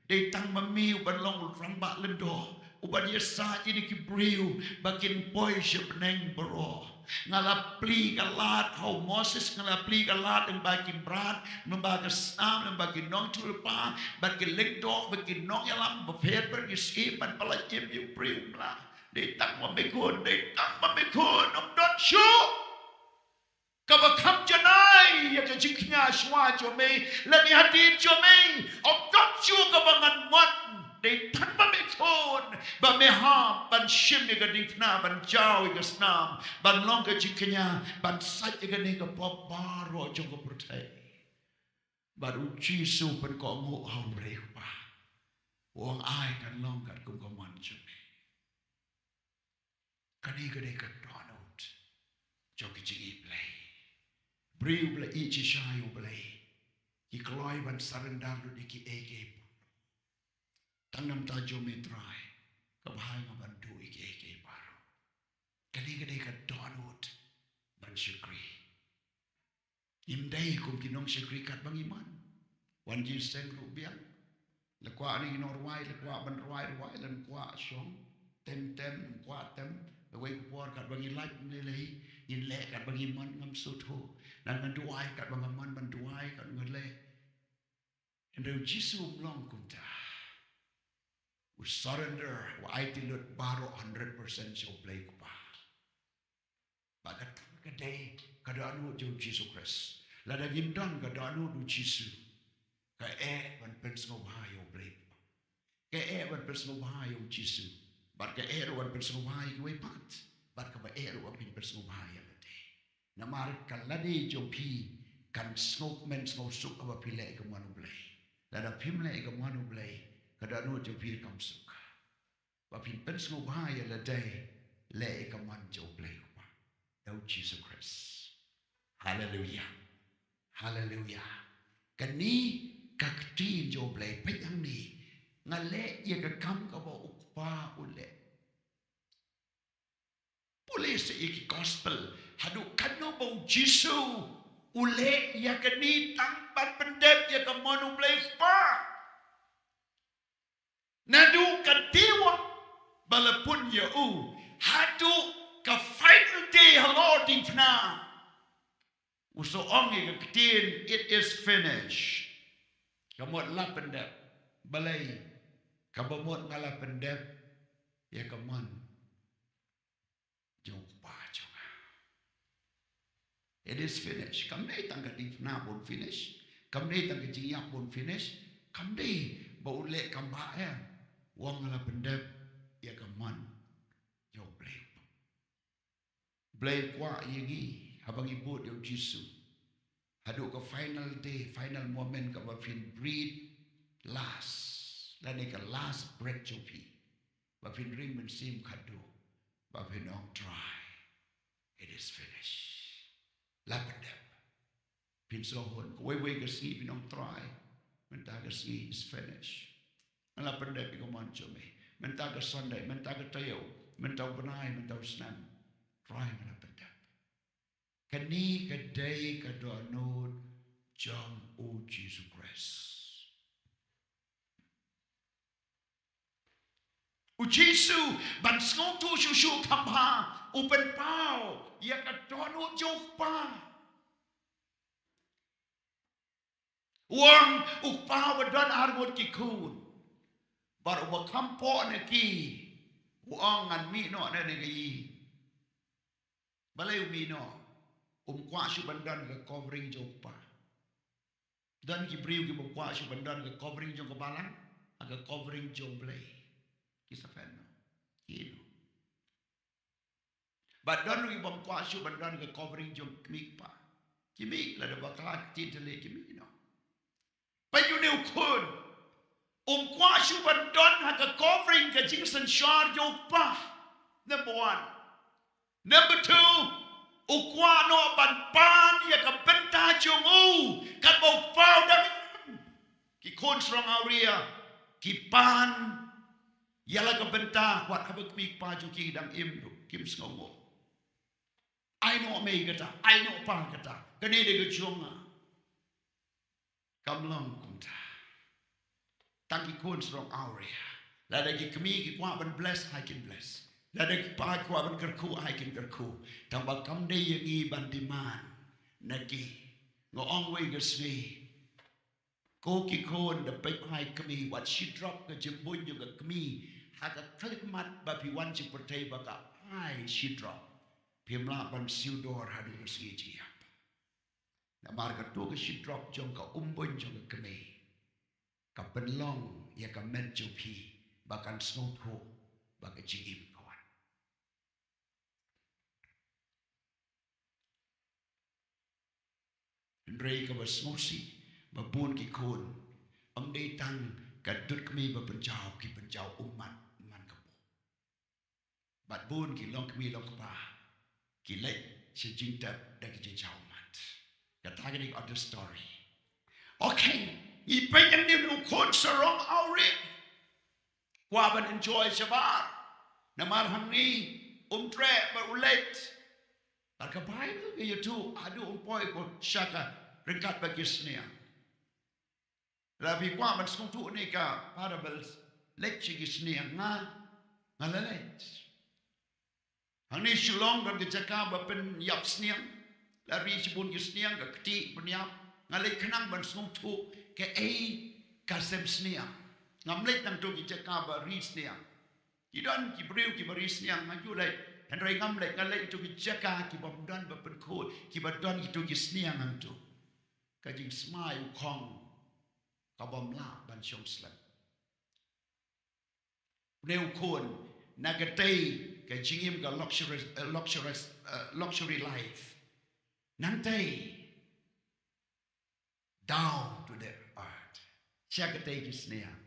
Dei tang ma me uban long u rangbah lyngdoh, U ban ïasaid ïa ki briew ba kin poi sha bneng baroh. Nga la plie ka lad ha u Moses, nga la plie ka lad lyngba ki mrad, lyngba ka snam, lyngba ki nongïathuhlypa bad ki lyngdoh bad ki nongïalam bapher bapher, ki siem ban pyllait im ïa u briew mla. Dei tang ba me khun, dei tang ba me khun, ym don shuh kaba kham janai ïa ka jingkñia shuwa jong me lane hadien jong me. Ym don shuh kaba ngan mon. Dei tang ba me khun, ba me hap ban shim ïa ka diengphna, ban jaw ïa ka snam, ban long ka jingkñia, ban sait ïa kane ka pop baroh jong ka pyrthei. Bad u Jisu u pynkohnguh ha u Blei Kpa, u ong, ai, kan long katkum ka mon jong me. Kane ka dei ka dohnud jong ka jingïeit Blei. Briew ba la ïeit shisha ïa u Blei ki kloi ban surrender lut ïa kiei kiei baroh. Tang namar jong me Trai, ka bha ïa nga ban duh ïa kiei kiei baroh. Kane ka dei ka dohnud ban shakri. Ngim dei kum ki nongshakri katba ngi mon. Wan jingïaseng ruh biang. La kwah ngi nongrwai, la kwah ban rwai rwai, la kwah shong. Tem tem, kwah tem. Kawei ka por katba ngi lait, ngi leh, ngin leh katba ngi mon, ngam sngewthuh. Ngan duwai katba nga mon ban duwai, katba nga leh. Hynrei u Jisu um long kumta. U surrender, u aiti lut baroh hundred percent sha u Blei Kpa. Bad kata ka dei ka dohnud jong u Jisu Khrist. Lada ngim don ka dohnud u Jisu, ka eh ban pynsngewbha ïa u Blei Kpa. Ka eh ban pynsngewbha ïa u Jisu. Bad ka eh ruh ban pynsngewbha ïa kiwei pat. Bad kaba eh ruh ban pynsngewbha ïa lade. Namar ka lade jong phi kan sngewkmen sngewsuk haba phi leh ïa ka mon u Blei. Lada phim leh ïa ka mon u Blei, ka dohnud jong phi kam suk. Ba phin pynsngewbha ïa lade, leh ïa ka mon jong u Blei Kpa da u Jisu Khrist. Haleluia. Haleluia. Kane ka ktien jong u Blei, peit hangne. Nga leh ïa ka kam kaba u Kpa u leh. Pule sa ïa ki gospel haduh katno ba u Jisu u leh ïa kane tang ban pyndep ïa ka mon u Blei Kpa. Naduh ka diwa ba la pun ïa u haduh ka final day halor diengphna. U sa ong ïa ka ktien, "It is finished." Ka mut la pyndep. Balei? Kaba mut nga la pyndep ïa ka mon jong u Kpa jong nga. It is finished. Kam dei tang ka diengphna ban finish. Kam dei tang ka jingïap ban finish. Kam dei ba u leh kam ba eh. U ong nga la pyndep ïa ka mon jong u Blei. Blei kwah ïa ngi haba ngi bud ïa u Jisu. Haduh ka final day, final moment kaba phin breathe last. Lane ka last breath jong phi. Ba phin ring mynsiem khadduh. Ba phin ong, Trai, it is finished. La pyndep. Phin sngewhun. Kawei wei ka sngi phin ong, Trai, mynta ka sngi is finished. Nga la pyndep ïa ka mon jong me. Mynta ka Sunday, mynta ka taïew, mynta u bnai, mynta u snem. Trai, nga la pyndep. Kane ka dei ka dohnud jong u Jisu Khrist. U Jisu ban sngewthuh shuh shuh kham bha, u pynpaw ïa ka dohnud jong u Kpa. U ong u Kpa uba don arngut ki khun, bad uba kham pok na ki, u ong ngan mih noh na ka ïing. Balei u mih noh? Um kwah shuh ban don ha ka covering jong u Kpa. Don ki briew kiba kwah shuh ban don ha ka covering jong ka balang, ha ka covering jong u Blei ki sa pynnoh, ki ïehnoh. Bad don ruh ki bym kwah shuh ban don ha ka covering jong ki kmie ki kpa. Ki mih, lada bakla ki ktien tylli ki mih noh. Peit une u khun, um kwah shuh ban don ha ka covering ka jingsynshar jong u kpa. Number one. Number two, u kwah noh ban pan ïa ka bynta jong u katba u kpa u dang im. Ki khun sarong awria ki pan ïa la ka bynta, wat haba kmie kpa jong ki dang im ruh kim sngewnguh. Ai noh mei kata, ai noh pa kata, kane dei ka jong nga. Kam long kumta. Tang ki khun sarong awria Lada ki kmie ki kwah ban bless, ha kin bless. Lada ki kpa ki kwah ban kyrkhu, ha kin kyrkhu. Tang ba kam dei ïa ngi ban demand na ki. Nga ong wei ka sngi, ko ki khun, da peit ha i kmie, wat shi drop ka jingbuiñ jong ka kmie ha ka khyllipmat ba phi wan sha pyrthei ba ka ai shi drop. Phim lah ban siew dor haduh ka sngi jingïap. Namar kata ka shi drop jong ka umbuiñ jong ka kmie ka pynlong ïa ka met jong phi ba kan sngewthuh ba ka jingim ka wan. Hynrei kaba sngewsih ba bun ki khun, ym dei tang ka dud kmie ba pynjaw, ki pynjaw ummat man ka bun. Bad bun ki long kmie long kpa ki leit sha jingtep da ki jingjaw ummat. Kata ka dei ka other story. Okay, ngi peit ïa une u khun sarong awria. Kwah ban enjoy shabar. Namar hangne um treh bad u leit. Bad ka Baibl ka ïathuh haduh um poi ko sha ka ryngkat bad ki sniang. Lada phi kwah ban sngewthuh ïa kane ka parable, leit sha ki sniang, nga, nga la leit. Hangne Shillong don ka jaka ba pynïap sniang. La ri shibun ki sniang, ka kti pynïap. Nga leit khnang ban sngewthuh kaei ka sem sniang. Ngam leit nangto ki jaka ba ri sniang. Ki don ki briew kiba ri sniang, nga ju leit. Hynrei ngam leit, nga leit ïa kito ki jaka ki bym don ba pynkhuid, kiba don ïa kito ki sniang hangto. Ka jingsmai u khong ka bym lah ban shong slem. Une u khun, na katei ka jingim ka luxurious, eh, luxurious, eh, luxury life. Nangtei, down to the earth. Sha katei ki sniang.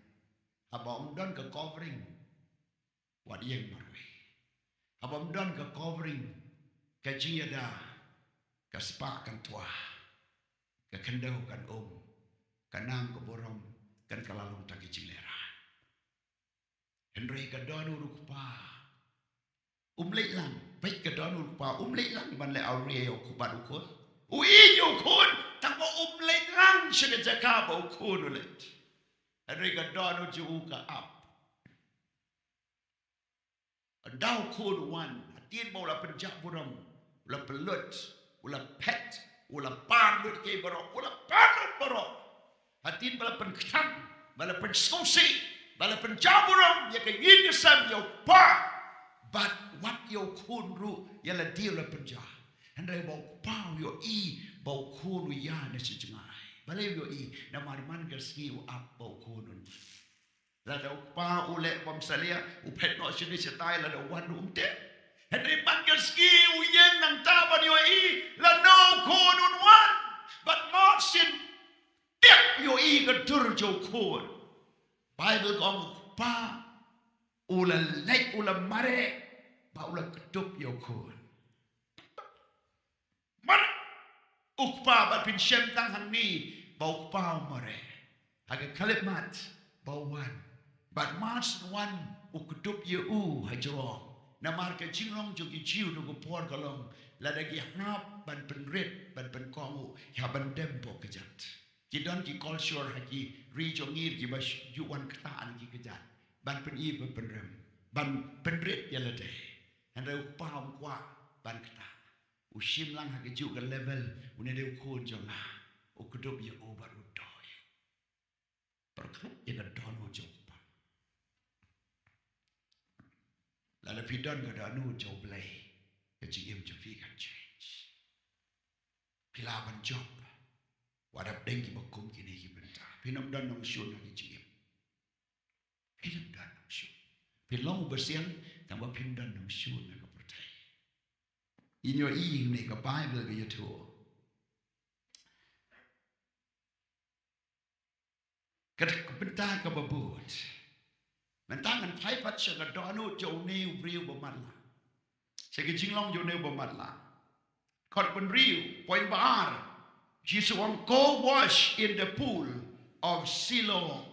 Haba ym don ka covering, wat ïeng marwei. Haba ym don ka covering, ka jingïada, ka spah kan twa, ka khyndew kan um, ka nam ka burom kan kylla long tang ki jinglehrain. Hynrei ka dohnud u kpa um leit lang. Peit, ka dohnud u kpa um leit lang ban leh awria ïa u kpa bad u khun. U ïeit ïa u khun, tang ba um leit lang sha ka jaka ba u khun u leit. Hynrei ka dohnud jong u ka ap. Ynda u khun u wan, hadien ba u la pynjah burom, u la pynlut, u la phet, u la pan lut kiei baroh, u la pan lut baroh. Hadien ba la pynkthang, ba la pynsngewsih, ba la pynjah burom ïa ka ïing ka sem, ïa u kpa bad wat ïa u khun ruh, ïa lade u la pynjah. Hynrei ba u kpa u ïohi ba u khun u ïaid na sha jngai. Balei u ïohi? Namar man ka sngi u ap ba u khun un wan. Lada u kpa u leh bymsalia, u phet noh shane shatai, lada u wan ruh um tip. Hynrei man ka sngi u ïeng nangta ban ïohi lano u khun un wan. Bad ma u sngewthuh, u ïohi ka dur jong u khun. Baibl ka ong u kpa u la leit, u la mareh, bad u la kdup ïa u khun. Mareh u kpa, bad phin shem tang hangne ba u kpa u mareh. Ha ka khyllipmat ba u wan. Bad ma u sngewthuh, u kdup ïa u hajrong. Namar ka jinglong jong ki Jiw ha ka por ka long, lada ki hap ban pynrit, ban pynkohnguh, ki hap ban dem bok kjat. Ki don ki culture ha ki ri jong ngi kiba ju wan ktah na ki kjat ban pyni, ban pynrem, ban pynrit ïa lade. Hynrei u kpa um kwah ban ktah. U shim lang ha kajuh ka level, une dei u khun jong nga. U kdup ïa u bad u doh ïa u. Pyrkhat ïa ka dohnud jong u kpa. Lada phi don ka dohnud jong U Blei, ka jingim jong phi kan change. Phi lah ban jop. Wat hap deng kiba kum kine ki bynta. Phin ym don nongshun ha ka jingim. Phin ym don nongshun. Phin long u basiang, tang ba phin ym don nongshun ha ka pyrthei. Ngin ïohi hangne, ka Baibl ka ïathuh. Kata ka bynta kaba bud. Mynta ngan phai pat sha ka dohnud jong une u briew ba matlah. Sha ka jinglong jong une u ba matlah. Dkhot ba hynriew, point ba ar. Jisu u ong, "Go wash in the pool of Siloam."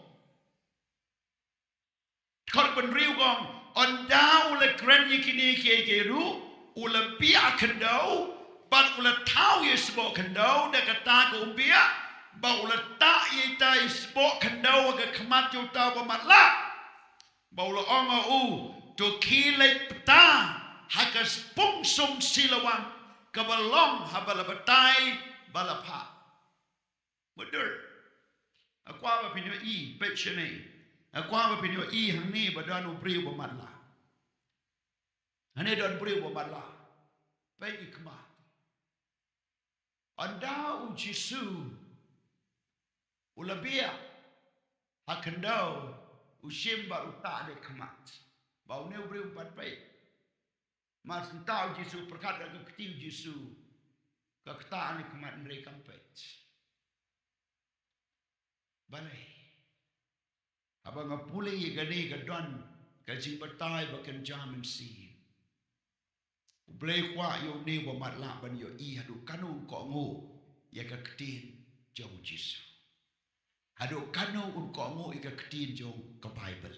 Dkhot ba hynriew ka ong, ynda u la kren ïa kine kiei kiei ruh, u la biah khyndew, bad u la thaw ïa i sboh khyndew, da kata ka umbiah, bad u la tah ïa ita i sboh khyndew ha ka khmat jong uta u ba matlah. Ba u la ong ha u, to khie leit bta ha ka pung sum Siloam, kaba long haba la batai ba la phah. Mutdur. Nga kwah ba phin ïohi, peit shane. Nga kwah ba phin ïohi hangne ba don u briew ba matlah. Hangne don briew ba matlah. Peit i khmat. Ynda u Jisu u la biah ha khyndew, u shim bad u ktah da i khmat. Ba une u briew um pat peit. Mar shen u Jisu, pyrkhat ka kti u Jisu, ka ktah da i khmat, hynrei kam peit. Balei? Haba nga pule ïa kane ka don ka jingbatai ba kynja mynsiem. U Blei u kwah ïa une uba matlah ban ïohi haduh katno un kohnguh ïa ka ktien jong u Jisu. Haduh katno un kohnguh ïa ka ktien jong ka Baibl.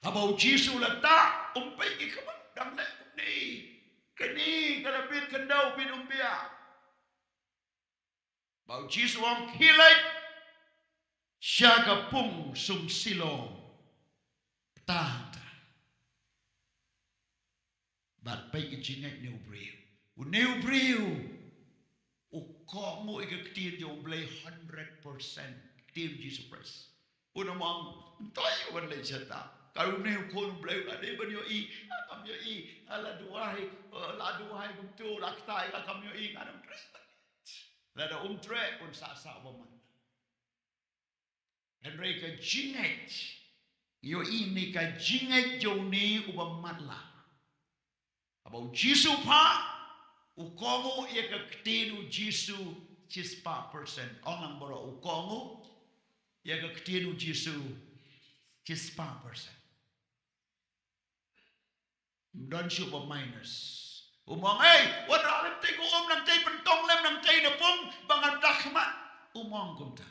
Haba u Jisu u la tah, um peit ki khmat, dang leh kumne. Kane ka la bit khyndew, bit um biah. Ba u Jisu u ong, khie leit sha ka pung sum Siloam. Bta hangta. Bad peit ka jingngeit une u briew. Une u briew u kohnguh ïa ka ktien jong u Blei hundred percent. Ktien Jisu Khrist. Un ym ong, ym toh ïa u ban leit shata. Ka une u khun u Blei u la dei ban ïohi, ah, kam ïohi, ah, la duwai, ah, la duwai kumto, la ktah, ah, kam ïohi, ngan ym treh. Lada um treh, un sah sah uba matlah. Hynrei ka jingngeit, ïohi ne ka jingngeit jong une uba matlah. Haba u Jisu u phah, u kohnguh ïa ka ktien u Jisu shispah percent. Ong lang baroh, u kohnguh ïa ka ktien u Jisu shispah percent. Ym don shuh ba minus. Um ong, ei, wanrah lem tei ka um, nangtei, pyntong lem nangtei na pung ba ngan da khmat. Um ong kumta.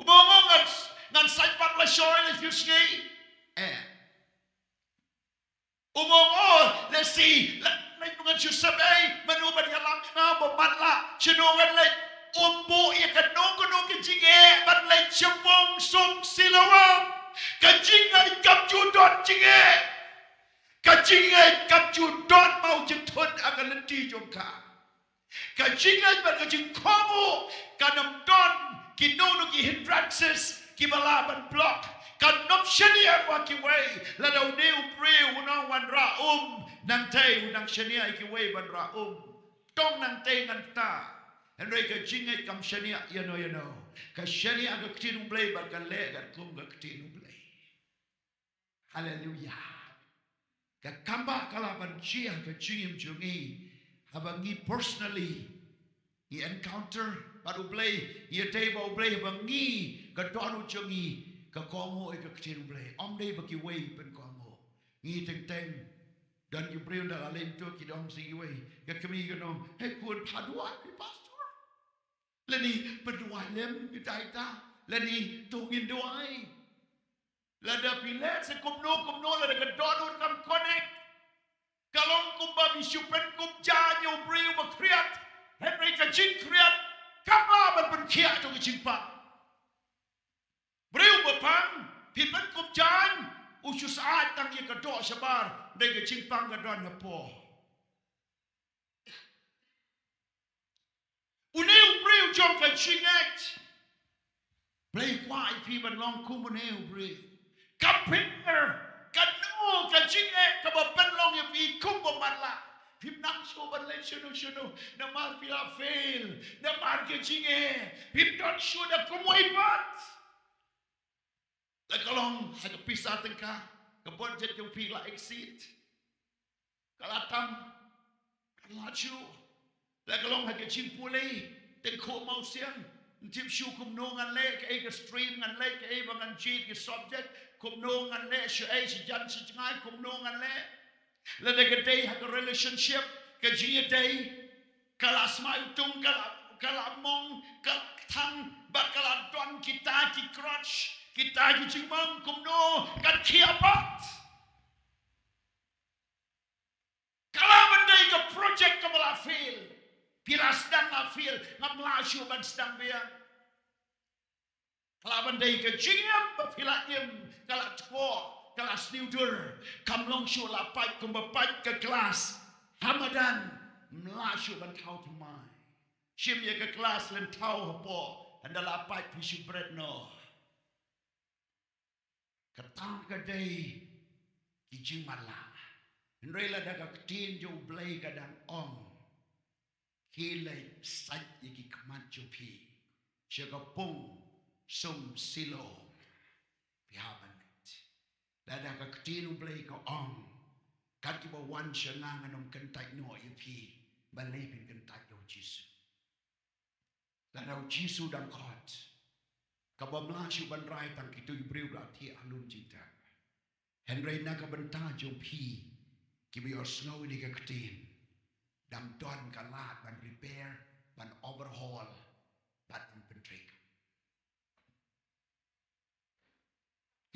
Um ong, ngan, ngan sait pat lashoi la shu sngi. Eh. Um ong, oh, lehse la, la ngan shu sep ei, mano ban ïalam ïa nga, ba matlah, shano ngan leit. Um buh ïa kano kano ka jingeh ban leit sha pung sum Siloam. Ka jingngeit kam ju don jingeh. Ka jingngeit kam ju don mawjud ha ka lynti jong ka. Ka jingngeit bad ka jingkohnguh kan ym don kino kino ki hindrances kiba lah ban block. Kan ym shaniah ïa kiwei. Lada une u briew u ong wanrah um, nangtei u nang shaniah ïa kiwei ban rah um. Tong nangtei ngan ktah. Hynrei ka jingngeit kam shaniah ïano ïano. Ka shaniah ka ktien u Blei bad ka leh katkum ka ktien u Blei. Haleluia. Ka kam ba ka lah ban jia ka jingim jong ngi haba ngi personally ngi encounter bad u Blei, ngi ïadei bad u Blei, haba ngi, ka dohnud jong ngi ka kohnguh ïa ka ktien u Blei. Ym dei ba kiwei pynkohnguh. Ngi teng teng. Don ki briew ynda la leit to ki ong sha kiwei, ka kmie ka ong, hei khun, phah duwai ïa phi pastor. Lane pynduwai lem ïa ita ita. Lane to ngin duwai. Lada phi leh sa kumno kumno, lada ka dohnud kam connect, ka long kumba phi shu pynkup jaiñ ïa u briew ba khriat. Hynrei ka jingkhriat kam lah ban pynkhiah ïa ka jingpang. Briew ba pang, phi pynkup jaiñ, u shu sah tang ïa ka doh shabar, hynrei ka jingpang ka don hapoh. Une u briew u jong ka jingngeit. Blei u kwah ïa phi ban long kum une u briew. Compare, kano ka jingngeit kaba pynlong ïa phi kum ba matlah. Phim nang shuh ban leh shano shano namar phi la fail, namar ka jingngeit. Phim don shuh da kumwei pat. La ka long ha ka pisa tyngka, ka budget jong phi la exceed. Ka la tam, ka la ju. La ka long ha ka jingpule, tyngkhuh mawsiang. Ym tip shuh kumno ngan leh, kaei ka stream ngan leh, kaei ba ngan jied, ka subject, kumno ngan leh, shaei, shajan, shajngai, kumno ngan leh. Lada ka dei ha ka relationship, ka jingïadei, ka la smai utung, ka la, ka la mong, ka la kthang, bad ka la don kita ki crutch, kita ki jingmong, kumno kan khia pat. Ka lah ban dei ka project kaba la fail. Phi la sdang la fail, ngam lah shuh ban sdang biang. Ka lah ban dei ka jingim ba phi la im, ka la tpoh, ka la sniewdur. Kam long shuh la pait kumba pait ka klas ha madan. Ym lah shuh ban thaw thymmai. Shim ïa ka klas lem thaw hapoh, hynda la pait phi shu bret noh. Kata ka dei ki jingmatlah. Hynrei lada ka ktien jong U Blei ka dang ong, khie leit sait ïa ki khmat jong phi sha ka pung sum Siloam, phi hap ban leit. Lada ka ktien U Blei ka ong, kat kiba wan sha nga ngan ym kyntait noh ïa phi, balei phin kyntait ïa U Jisu? Lada U Jisu dang khot, kaba ym lah shuh ban rai tang kito ki briew ba la thiah ha lum jingtep. Hynrei na ka bynta jong phi kiba ïohsngew ïa ka ktien, dang don ka lad ban repair, ban overhaul, ban pyntrei.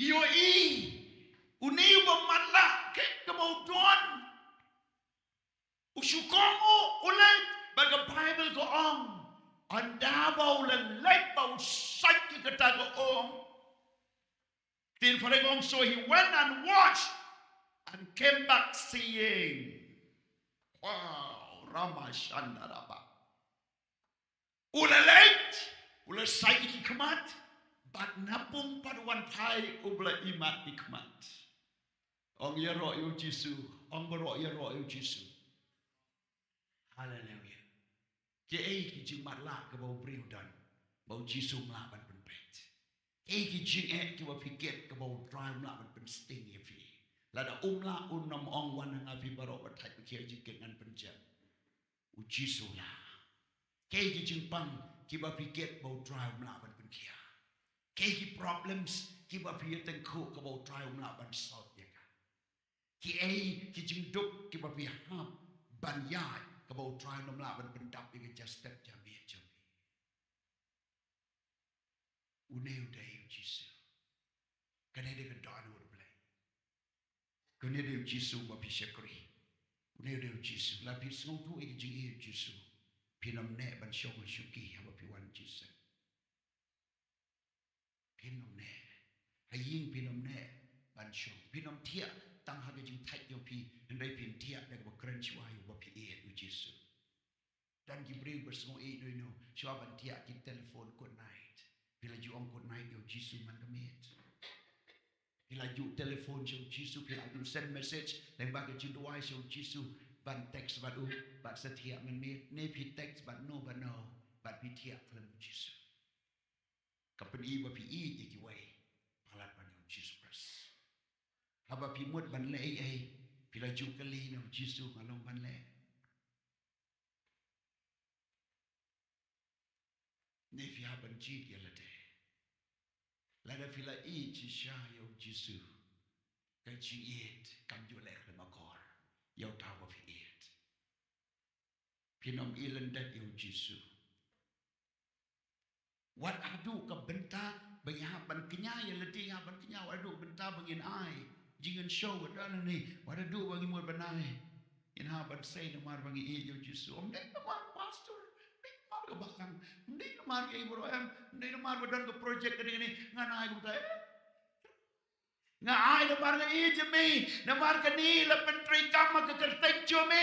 Ïohi, une uba matlah, kaba u don, u shu kohnguh, u leit, bad ka Baibl ka ong, ynda ba u la leit ba u sait ïa kata ka um. Ktien phareng ong, so he went and washed and came back seeing. Wow, Rama Shanda Raba. U la leit, u la sait ïa ki khmat, bad na pung pat u wan phai, u ba la imat ki khmat. Ong ïaroh ïa U Jisu, ong baroh ïaroh ïa U Jisu. Haleluia. Kiei ki jingmatlah kaba u briew u don, ba U Jisu um lah ban pynpeit? Kiei ki jingeh kiba phi kit kaba U Trai um lah ban pynsting ïa phi? Lada um lah, un ym ong, wan ha nga phi baroh ba thait ba khia jingkit, ngan pynjot. U Jisu lah. Kiei ki jingpang kiba phi kit ba U Trai um lah ban pynkhiah? Kiei ki problems kiba phi ïatyngkhuh kaba U Trai um lah ban solve ïa ka? Kiei ki jingduk kiba phi hap ban ïaid kaba U Trai um lah ban pyndap ïa ka ja step ja miet jong phi? Une u dei U Jisu. Kane dei ka dohnud U Blei. Kane dei U Jisu ba phi shakri. Une u dei U Jisu. Lada phi sngewthuh ïa ka jingïeit U Jisu, phin ym neh ban shong ha shuki haba phi wan jingïaseng. Phin ym neh. Ha ïing phin ym neh ban shong. Phin ym thiah tang ha ka jingthait jong phi, hynrei phin thiah da kaba kren shuwa ïa uba phi ïeit, U Jisu. Don ki briew ba sngew ïeit noh noh, shuwa ban thiah ki telephone good night. Phi la ju ong good night ïa U Jisu man ka miet? Phi la ju telephone sha U Jisu, phi la ju send message lyngba ka jingduwai sha U Jisu, ban text bad u, bad sa thiah man miet? Ne phi text bad no bad no, bad phi thiah khlem U Jisu? Ka pyni ba phi ïeit ïa kiwei palat ban ïa U Jisu Khrist. Haba phi mut ban leh ei ei, phi la ju kylli na U Jisu, nga long ban leh? Ne phi hap ban jied ïa lade? Lada phi la ïeit shisha ïa U Jisu, ka jingïeit kam ju leh khlem akor ïa uta uba phi ïeit. Phin ym ïeit lyndet ïa U Jisu. Wat haduh ka bynta ba ngi hap ban kñia ïa lade, ngi hap ban kñia, wat haduh bynta ba ngin ai jingïashoh, wat haduh ne, wat haduh ba ngi mut ban ai, ngin hap ban sei namar ba ngi ïeit ïa U Jisu. Ym dei namar pastor, ym dei namar ka balang, ym dei namar ka, em, ym dei namar ba don ka project kane kane ngan ai kumta, eh. Nga ai namar nga ïeit ïa me, namar kane la pyntreikam ha ka kyrteng jong me,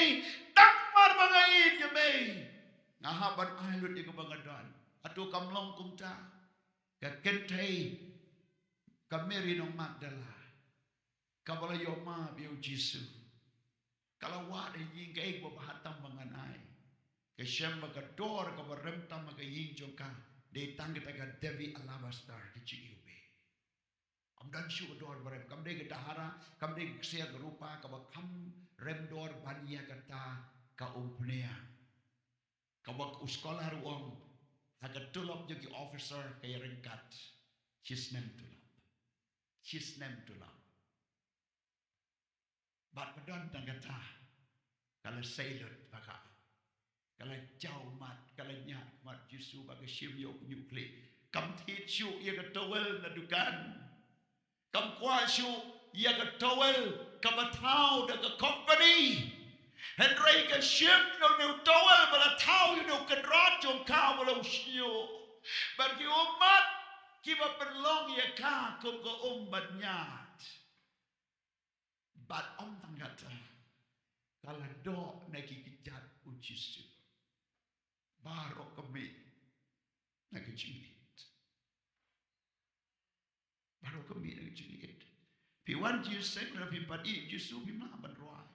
tang namar ba nga ïeit ïa me. Nga hap ban ai lut ïa kaba nga don. Hato kam long kumta? Ka kynthei ka Mary nong Magdala, kaba la ïoh map ïa U Jisu, ka la wad ha ïing, kaei kaba bha tam ba ngan ai? Ka shem ba ka dor kaba rem tam ha ka ïing jong ka dei tang kata ka devi alabaster, ka jingïohi. Ym don shuh ka dor ba rem, kam dei ka dahara, kam dei ka ksiar ka rupa, kaba kham rem dor ban ïa kata ka umphniang. Kaba u scholar u ong, ha ka tulop jong ki officer ka ïaryngkat shisnem tulop. Shisnem tulop. Bad ba don tang kata, ka la sei lut bha ka, ka la jaw mat, ka la ñiad mat Jisu, ba ka shim ïa u khñiuh khlieh. Kam thied shuh ïa ka towel na dukan. Kam kwah shuh ïa ka towel kaba thaw da ka company. Hynrei ka shim ïa une u towel ba la thaw ïa une u kynrad jong ka ba la u shñiuh. Bad ki ummat kiba pynlong ïa ka kum ka um bad ñiad. Bad ym tang kata, ka la doh na ki kjat u Jisu. Baroh ka mih na ka jingïeit. Baroh ka mih na ka jingïeit. Phi wan jingïaseng, lada phi pat ïeit Jisu phim lah ban rwai.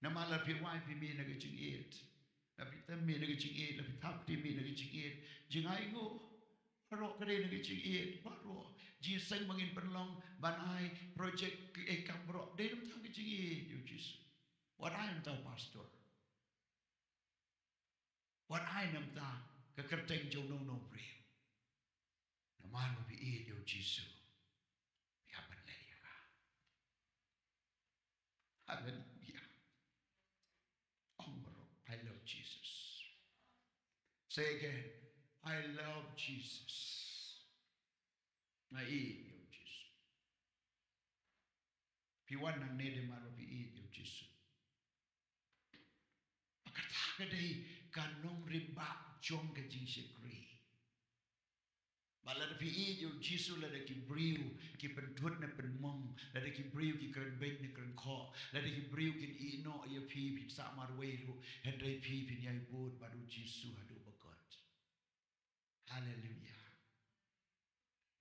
Namar lada phi rwai phi mih na ka jingïeit. Lada phi tem mih na ka jingïeit, lada phi thap kti mih na ka jingïeit. Jingainguh, baroh ka dei na ka jingïeit, baroh. Jingïaseng ba ngin pynlong ban ai project, kiei kiei baroh, dei na ka bynta ka jingïeit ïa u Jisu. Wat ai na ka bynta u pastor. Wat ai na ka bynta ka kyrteng jong uno uno u briew. Namar ba phi ïeit ïa u Jisu, phi hap ban leh ïa ka. Haleluia. Ong baroh, "I love Jesus." Say again, "I love Jesus." Nga ïeit ïa u Jisu. Phi wan hangne dei namar ba phi ïeit ïa u Jisu. Ba kata ka dei ka nongrim ba jong ka jingshakri. Ba lada phi ïeit ïa u Jisu, lada ki briew ki pynthut ne pynmong, lada ki briew ki kren beiñ ne kren khoh, lada ki briew kin ïehnoh ïa phi, phin sah marwei ruh, hynrei phi phin ïai bud bad u Jisu haduh ba kot. Haleluia.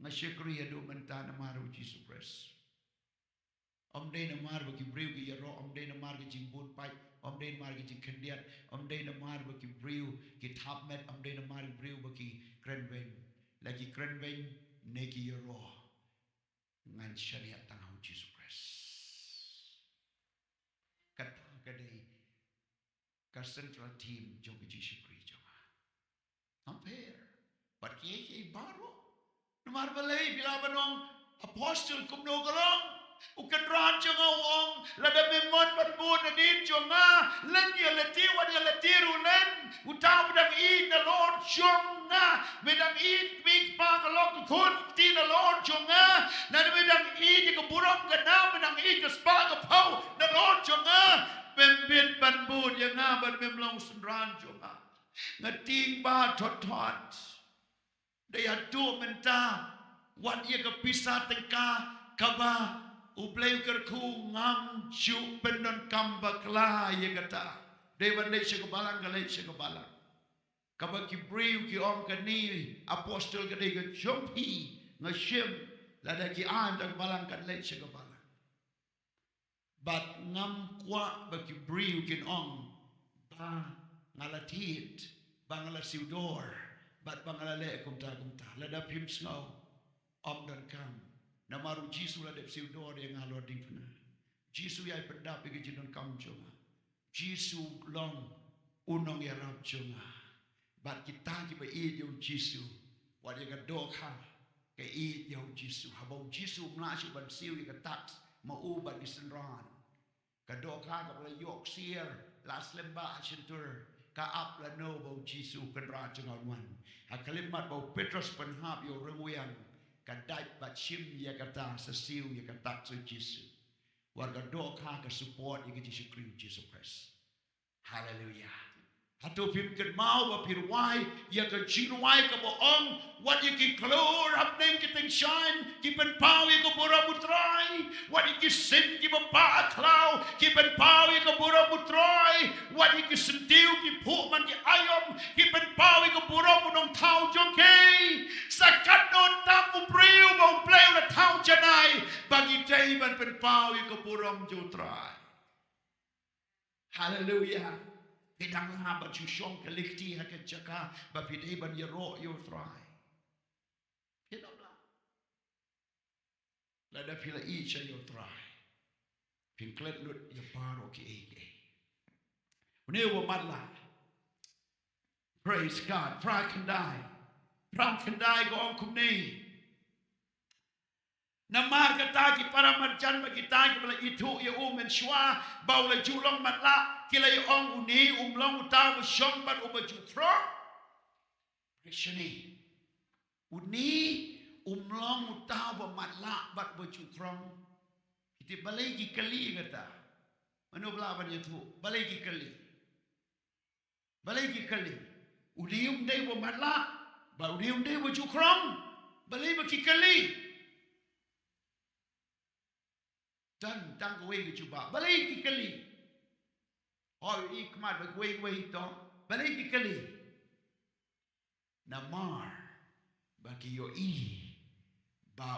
Nga shakri haduh mynta namar u Jisu Khrist. Ym dei namar ba ki briew ki ïaroh, ym dei namar ka jingbun paid, ym dei namar ka jingkhyndiat, ym dei namar ba ki briew ki thap met, ym dei namar ki briew ba ki kren beiñ. La ki kren beiñ ne ki ïaroh, ngan shaniah tang ha u Jisu Khrist. Kata ka dei ka central theme jong ka jingshakri jong nga. Ym pher bad kiei kiei baroh. Namar balei phi lah ban ong, "Apostle, kumno ka long?" U Kynrad jong nga u ong, "Lada me mon ban bud nadien jong nga, leit ïa lade, wat ïa lade ruh leit. Uta u dang ïeit na lor jong nga. Me dang ïeit kmie kpa, ka lok ka khun ka kti na lor jong nga. Lada me dang ïeit ïa ka burom ka nam, me dang ïeit ka spah ka phew na lor jong nga, mem bit ban bud ïa nga bad mem long synran jong nga." Nga tieng ba thot thot. Dei haduh mynta, wat ïa ka pisa tyngka kaba U Blei u kyrkhu, ngam ju pyndonkam bakla ïa kata. Dei ban leit sha ka balang, ka leit sha ka balang. Kaba ki briew ki ong kane apostle ka dei ka jong phi, nga shim, lada ki ai da ka balang kan leit sha ka balang. Bad ngam kwah ba ki briew kin ong ba nga la thied, ba nga la siewdor, bad ba nga la leh kumta kumta. Lada phim sngew, ym donkam. Namar u Jisu la dep siewdor ïa nga halor diengphna. Jisu ïai pyndap ïa ka jingdonkam jong nga. Jisu long u nongïarap jong nga. Bad kita kiba ïeit ïa u Jisu, wat ïa ka dohkha ka ïeit ïa u Jisu. Haba u Jisu um lah shuh ban siew ïa ka tax ma u bad ki synran, ka dohkha kaba la ïoh ksiar, la slem bha ha shyntur, ka ap lano ba u Jisu u Kynrad jong nga un wan. Ha ka khyllipmat ba u Petros pynhap ïa u ryngwiang, ka dait bad shim ïa kata, sa siew ïa ka tax u Jisu. Wat ka dohkha ka support ïa ka jingshakri u Jisu Khrist. Haleluia. Hato phim kynmaw ba phi rwai ïa ka jingrwai kaba ong, wat ïa ki khlur hapdeng ki tyngshaiñ ki pynpaw ïa ka burom u Trai, wat ïa ki sing kiba pah khlaw ki pynpaw ïa ka burom u Trai, wat ïa ki syntiew ki phuh man ki aïom ki pynpaw ïa ka burom u Nongthaw jong ki. Sa katno tam u briew ba U Blei u la thaw janai ba ngi dei ban pynpaw ïa ka burom jong u Trai. Haleluia. Phi dang lah ban shu shong ka lykti ha ka jaka ba phi dei ban ïaroh ïa u Trai. Phi dang lah. Lada phi la ïeit sha ïa u Trai, phin klet lut ïa baroh kiei kiei. Une uba matlah. Praise God. Phra khyndai. Phra khyndai ka ong kumne. Namar kata ki para marjan bad kita kiba la ithuh ïa u mynshuwa ba u la ju long matlah, ki la ïa ong, "Une um long uta uba shong bad uba ju khrong." Pyrshah ne, une um long uta uba matlah bad uba ju khrong. Ki tip balei ki kylli kata? Mano ba lah ban ïathuh balei ki kylli? Balei ki kylli? Une um dei uba matlah, bad une um dei uba ju khrong. Balei ba ki kylli? Don tang kawei ka jubab. Balei ki kylli? Hooid, i khmat ba kawei kawei to. Balei ki kylli? Namar ba ki ïohi ba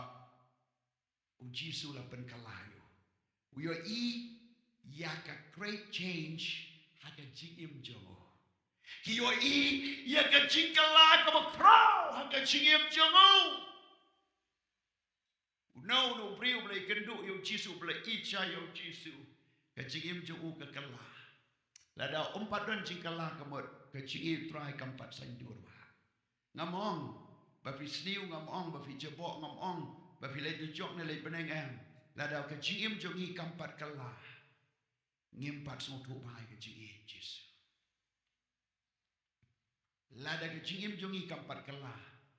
u Jisu la pynkylla ïa u. U ïohi ïa ka great change ha ka jingim jong u. Ki ïohi ïa ka jingkylla kaba khraw ha ka jingim jong u. Uno uno u briew uba la ïakynduh ïa u Jisu, uba la ïeit ïa u Jisu, ka jingim jong u ka kylla. Lada um pat don jingkylla ka mut ka jingim u Trai kam pat saiñdur bha. Ngam ong ba phi sniew, ngam ong ba phi jaboh, ngam ong ba phi leit dujok ne leit bneng, em. Lada ka jingim jong ngi kam pat kylla, ngim pat sngewthuh bha ïa ka jingïeit Jisu. Lada ka jingim jong ngi kam pat kylla,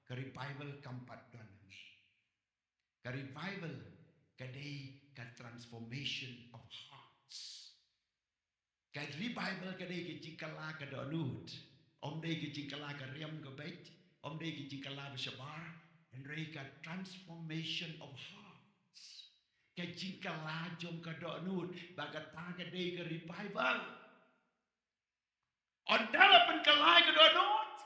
ka revival kam pat don ha ngi. Ka revival ka dei ka transformation of hearts. Ka revival ka dei ka jingkylla ka dohnud. Ym dei ka jingkylla ka riam ka beit, ym dei ka jingkylla ba shabar, hynrei ka transformation of hearts. Ka jingkylla jong ka dohnud, ba kata ka dei ka revival. Ynda la pynkylla ïa ka dohnud,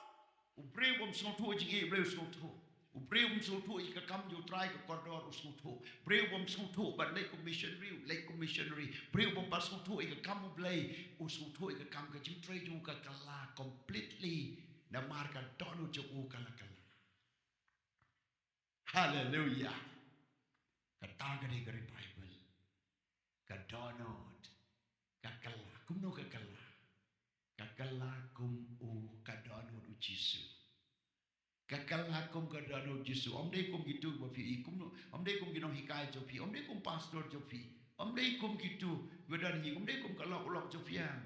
u briew bym sngewthuh jingïeit u Blei u sngewthuh. U briew bym sngewthuh ïa ka kam jong u Trai ka kordor u sngewthuh. Briew bym sngewthuh ban leit kum missionary u leit kum missionary. Briew bym pat sngewthuh ïa ka kam u Blei u sngewthuh ïa ka kam, ka jingtrei jong u ka kylla completely. Namar ka dohnud jong u ka la kylla. Haleluya. Kata ka dei ka revival. Ka dohnud ka kylla. Kumno ka kylla? Ka kylla kum u, ka dohnud u Jisu. Ka kylla kum ka dohnud u Jisu. Ym dei kum kitu ba phi i kumno, ym dei kum ki nonghikai jong phi, ym dei kum pastor jong phi, ym dei kum kitu ba don hi, ym dei kum ka lok lok jong phi, em.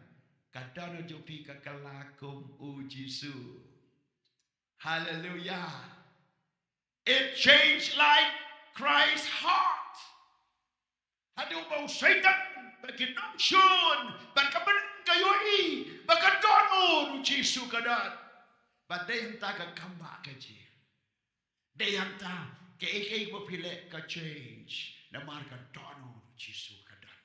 Ka dohnud jong phi ka kylla kum u Jisu. Haleluya. It changed like Christ's heart. Haduh ba u Satan bad ki nongshun bad ka bneng ka ïohi ba ka dohnud u Jisu ka don. Bad dei hangta ka kam ba ka jia. Dei hangta kaei kaei ba phi leh ka change. Namar ka dohnud u Jisu ka don.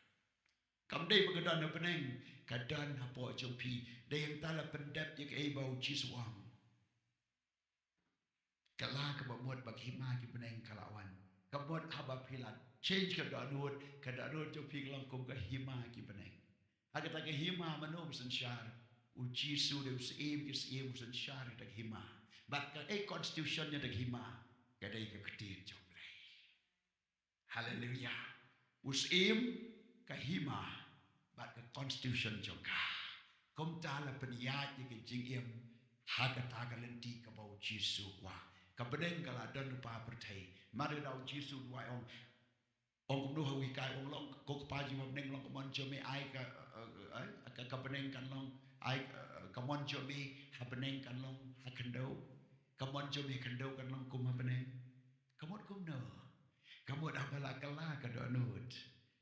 Kam dei ba ka don ha bneng, ka don hapoh jong phi. Dei hangta la pyndep ïa kaei ba u Jisu u ong. Ka la kaba mut ba ka hima ki bneng ka la wan. Ka mut haba phi la change ka dohnud, ka dohnud jong phi ka long kum ka hima ki bneng. Ha kata ka hima mano ba synshar? U Jisu, dei u Syiem ki syiem u synshar ha kata ka hima. Bad kaei constitution jong kata ka hima? Ka dei ka ktien jong U Blei. Haleluya. U Syiem, ka hima bad ka constitution jong ka. Kumta la pynïaid ïa ka jingim ha kata ka lynti kaba u Jisu u kwah. Ka bneng ka la don lypa pyrthei. Mar ïa u Jisu u ong, ong kumno ha u hikai, ong, long ko Kpa jong me ha bneng, long ka mon jong me, ai ka, eh, eh, eh, ka, ka bneng kan long, ai, eh, ka mon jong me ha bneng kan long ha khyndew. Ka mon jong me ha khyndew kan long kum ha bneng. Ka mut kumno? Ka mut haba la kylla ka dohnud,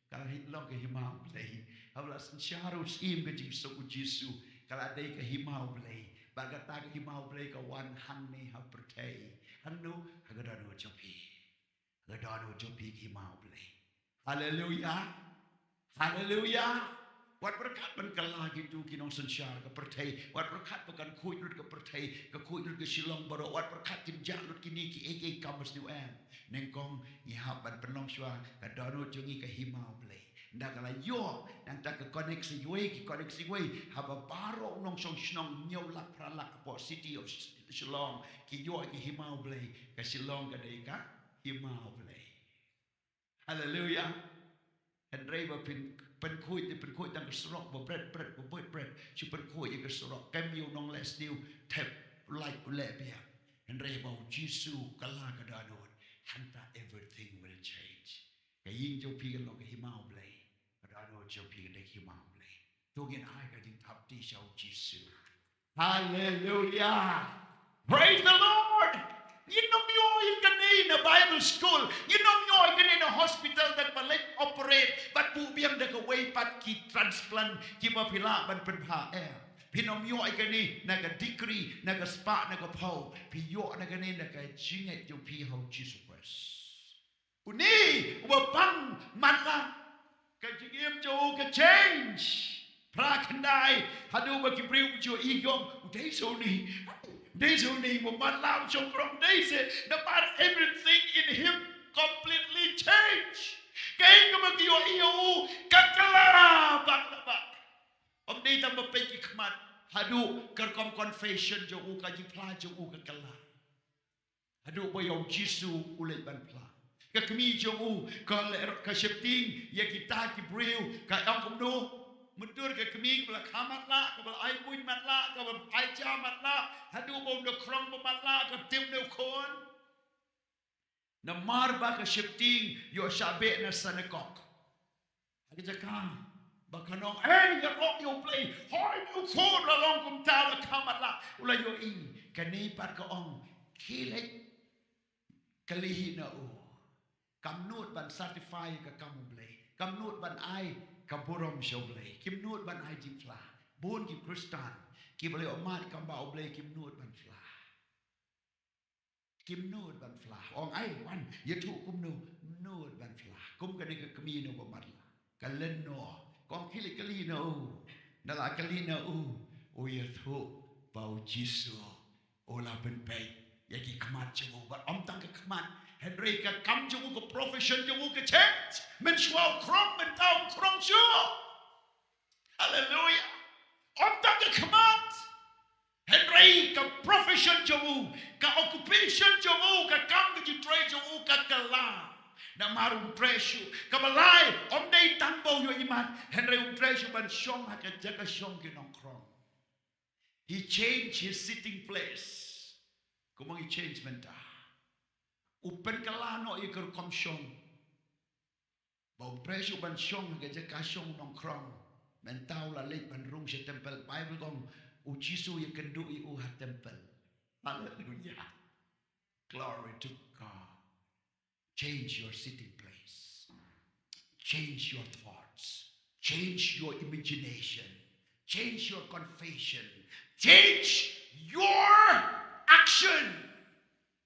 ka la hi long ka hima U Blei. Haba la synshar u Syiem ka jingsuk U Jisu, ka la dei ka hima U Blei. Bad kata ka hima U Blei ka wan hangne ha pyrthei. Hangno? Ha ka dohnud jong phi. Ha ka dohnud jong phi ka hima U Blei. Haleluya. Haleluya. Wat pyrkhat ban kylla kito ki nongsynshar ka pyrthei. Wat pyrkhat ba kan khuid lut ka pyrthei, ka khuid lut ka Shillong baroh. Wat pyrkhat kim jah lut kine kiei kiei ki kam ba sniew, em. Nyngkong ngi hap ban pynlong shuwa ka dohnud jong ngi ka hima U Blei. Ynda ka la ïoh nangta ka connect sa iwei, ki connect sa iwei. Haba baroh u nongshong shnong hynñiew lak phra lak hapoh City of Sh-, Shillong ki ïoh ïa ka hima U Blei. Ka Shillong ka dei ka hima U Blei. Haleluya. Hynrei ba phin pynkhuid, te pynkhuid tang ka surok ba bret bret ba bret bret. Shu pynkhuid ïa ka surok. Kem ïa u nongleh sniew, thep light u leh biang. Hynrei ba U Jisu u kylla ka dohnud, hangta everything will change. Ka ïing jong phi kan long ka hima U Blei. Ka dohnud jong phi kan dei ka hima U Blei. To ngin ai ka jingthap kti sha U Jisu. Haleluya. Praise the Lord. Ngin ym ïoh ïa kane na Bible school. Ngin ym ïoh ïa kane na hospital, da kaba leit operate bad buh biang da kawei pat ki transplant kiba phi lah ban pynbha, eh. Phin ym ïoh ïa kane na ka degree, na ka spah, na ka phew. Phi ïoh na kane na ka jingngeit jong phi ha u Jisu Khrist. Une uba pang matlah, ka jingim jong u ka change. Phra khyndai, haduh ba ki briew ki ju ïohi, u dei sa une. U dei sa une uba matlah, u shong khrong, u dei sa. Namar everything in him completely change. Kaei kaba ki ïohi ïa u ka kylla bak la bak. Ym dei tang ba peit ki khmat, haduh ka rukom confession jong u, ka jingphla jong u ka kylla. Haduh ba ïa u Jisu u leit ban phla. Ka kmie jong u ka leh, ka sheptieng ïa kita ki briew, ka ong kumno? Mynta ka kmie kaba la kha matlah, kaba la ai buiñ matlah, kaba la ai ja matlah, haduh ba u da khrong ba matlah, ka tip ne u khun. Namar ba ka sheptieng ïoh shah beh na synagog. Ha ka jaka ba kan ong, "Ei, ïaroh ïa U Blei, hoi ïa u khun, la long kumta, la kha matlah." U la ïohi, kane pat ka ong, khie leit kylli hi na u. Kam nud ban certify ka kam U Blei. Kam nud ban ai ka burom sha U Blei. Kim nud ban ai jingphla. Bun ki Khristan kiba la ïoh mad kam bha U Blei, kim nud ban phla. Kim nud ban phla. Ong, "Ai, wan, ïathuh kumno?" Nud ban phla. Kum kane ka kmie na uba matlah, ka len noh. Ka ong, "Khie leit kylli na u." Na la kylli na u, u ïathuh ba u Jisu u la pynpeit ïa ki khmat jong u. Bad ym tang ka khmat, hynrei ka kam jong u, ka profession jong u ka change. Mynshuwa u khrong, mynta um khrong shuh. Haleluia. Ym tang ka khmat, hynrei ka profession jong u, ka occupation jong u, ka kam ka jingtrei jong u ka kylla. Namar um trei shuh. Kaba lai, ym dei tang ba u ïohi mat, hynrei um trei shuh ban shong ha ka jaka shong ki nongkhrong. He changed his sitting place. Kumno he changed mynta? U pynkylla noh ïa ka rukom shong. Ba um trei shuh ban shong ha ka jaka shong nongkhrong. Mynta u la leit ban rung sha temple. Bible ka ong u Jisu ïakynduh ïa u ha temple. Haleluia. Glory to God. Change your sitting place. Change your thoughts. Change your imagination. Change your confession. Change your action.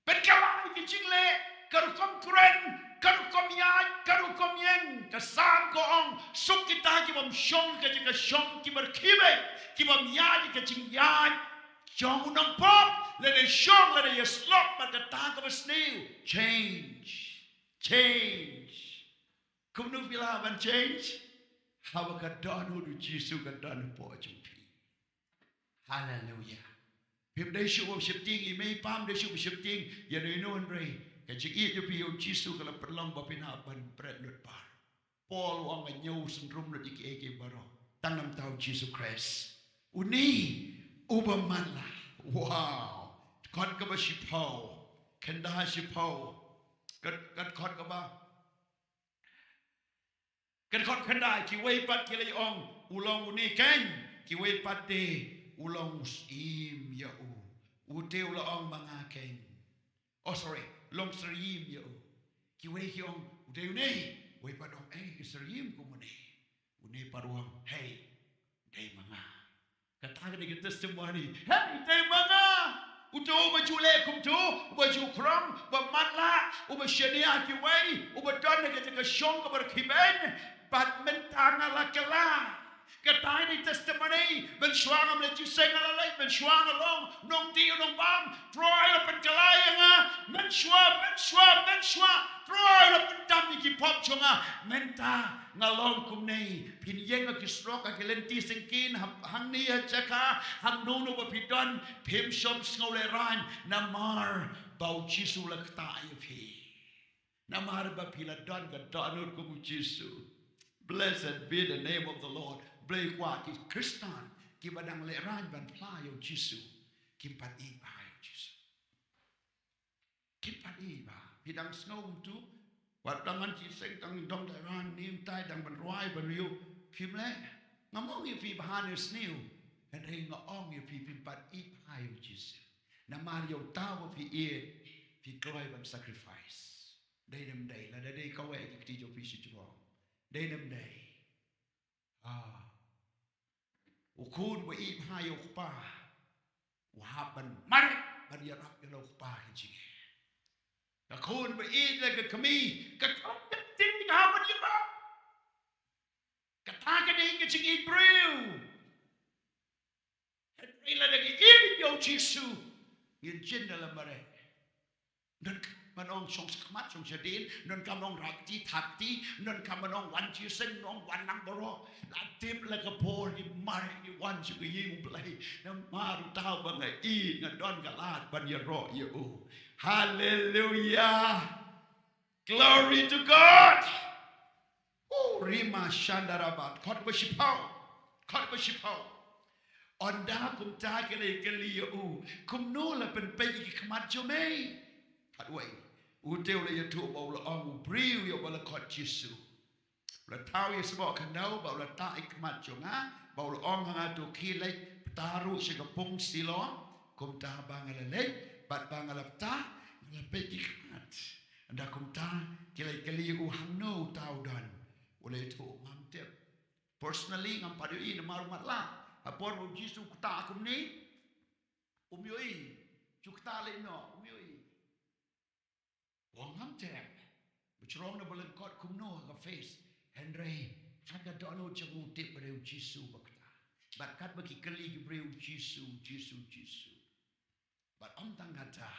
Pynkylla ïa ka jingleh, ka rukom kren, ka rukom ïaid, ka rukom ïeng. Ka Salm ka ong, suk kita ki bym shong ha ka jaka shong ki byrkhie beit, ki bym ïaid ha ka jingïaid jong u nongpop, lane shong lane ïasyllok bad kata kaba sniew. Change. Change. Kumno phi lah ban change? Haba ka dohnud u Jisu ka don hapoh jong phi. Haleluia. Phim dei shuh ba sheptieng ïa i mei i pa, phim dei shuh ba sheptieng ïa uno uno, hynrei ka jingïeit jong phi ïa u Jisu ka la pynlong ba phin hap ban bret lut bar. Paul u ong, nga ñiew syndrum lut ïa kiei kiei baroh tang namar u Jisu Khrist. Une uba matlah. Wow. Kot kaba shiphew. Khyndai shiphew. Kat, kat kot kaba Ka dkhot khyndai, kiwei pat ki la ong, u long une keiñ, kiwei pat de, u long u syiem ïa u. Ute u la ong, ma nga keiñ. Oh, sorry, long syiem ïa u. Kiwei ki ong, u dei une, wei pat ong, ei, u syiem kum une. Une pat u ong, hei, dei ma nga. Kata ka dei ka testimony. Hei, dei ma nga. Uto uba ju leh kumto, uba ju khrong, uba matlah, uba shaniah kiwei, uba don ha ka jaka shong kaba rkhie beiñ, bad mynta nga la kylla. Kata ka dei testimony, mynshuwa ngam leh jingïaseng, nga la leit, mynshuwa nga long nongdih nongbam, Trai la pynkylla ïa nga, mynshuwa, mynshuwa, mynshuwa, Trai la pyndam ïa ki pop jong nga, mynta nga long kumne. Phin ïeng ha ki surok, ha ki lynti syngkien, ha, hangne ha jaka, hangno hangno ba phi don, phim shym sngewlehraiñ, namar ba u Jisu u la ktah ïa phi. Namar ba phi la don ka dohnud kum u Jisu. Blessed be the name of the Lord. Blei kwah ki Khristan kiba dang lehraiñ ban phla ïa u Jisu, kim pat ïeit bha ïa u Jisu. Kim pat ïeit bha. Phi dang sngew kumto? Wat dang ngan jingïaseng, dang dong da ran, nim tai dang ban rwai ban riew. Phim leh. Ngam ong ïa phi bha ne sniew, hynrei nga ong ïa phi, phim pat ïeit bha ïa u Jisu. Namar ïa uta uba phi ïeit, phi kloi ban sacrifice. Dei ne ym dei? Lada dei, kawei ki kti jong phi shajrong. Dei ne ym dei? Ah. U khun ba ïeit bha ïa u kpa u hap ban mareh ban ïarap ïa la u kpa ka jingim. Ka khun ba ïeit la ka kmie ka khun ka jingim ka hap ban ïarap. Kata ka dei ka jingïeit briew. Hynrei lada ngi ïeit ïa u Jisu ngin jin da la mareh. Donkam ban ong shong shakhmat shong shadien, donkam ban ong rah kti thah kti, donkam ban ong wan jingïaseng, ong wan lang baroh. La tip la ka por ngi mareh ngi wan sha ka ïing U Blei. Namar uta uba nga ïeit nga don ka lad ban ïaroh ïa u. Haleluia. Glory to God. Oh, Rima Shandarabat. Khot ba shiphew. Khot ba shiphew. Ynda kumta ki la ïakylli ïa u, kumno la pynpeit ïa ki khmat jong me? Khatwei. Ute u la ïathuh ba u la ong u briew ïa uba la khot Jisu. U la thaw ïa sboh khyndew bad u la tah ïa ki khmat jong nga, bad u la ong ha nga to khie leit btah ruh sha ka pung Siloam, kumta ba nga la leit bad ba nga la btah, nga la peit ki khmat. Ynda kumta ki la ïakylli ïa u, hangno uta u don? U la ïathuh, ngam tip. Personally ngam pat ïohi namar u matlah. Ha por ba u Jisu u ktah kumne, um ïohi. Ju ktah leit noh, um ïohi. U ong ngam tip. Ba jrong na ba lyngkot kumno ha ka face. Hynrei ha ka dohnud jong u u tip ba dei u Jisu ba ktah. Bad katba ki kylli ki briew, Jisu, Jisu, Jisu. Bad ym tang kata,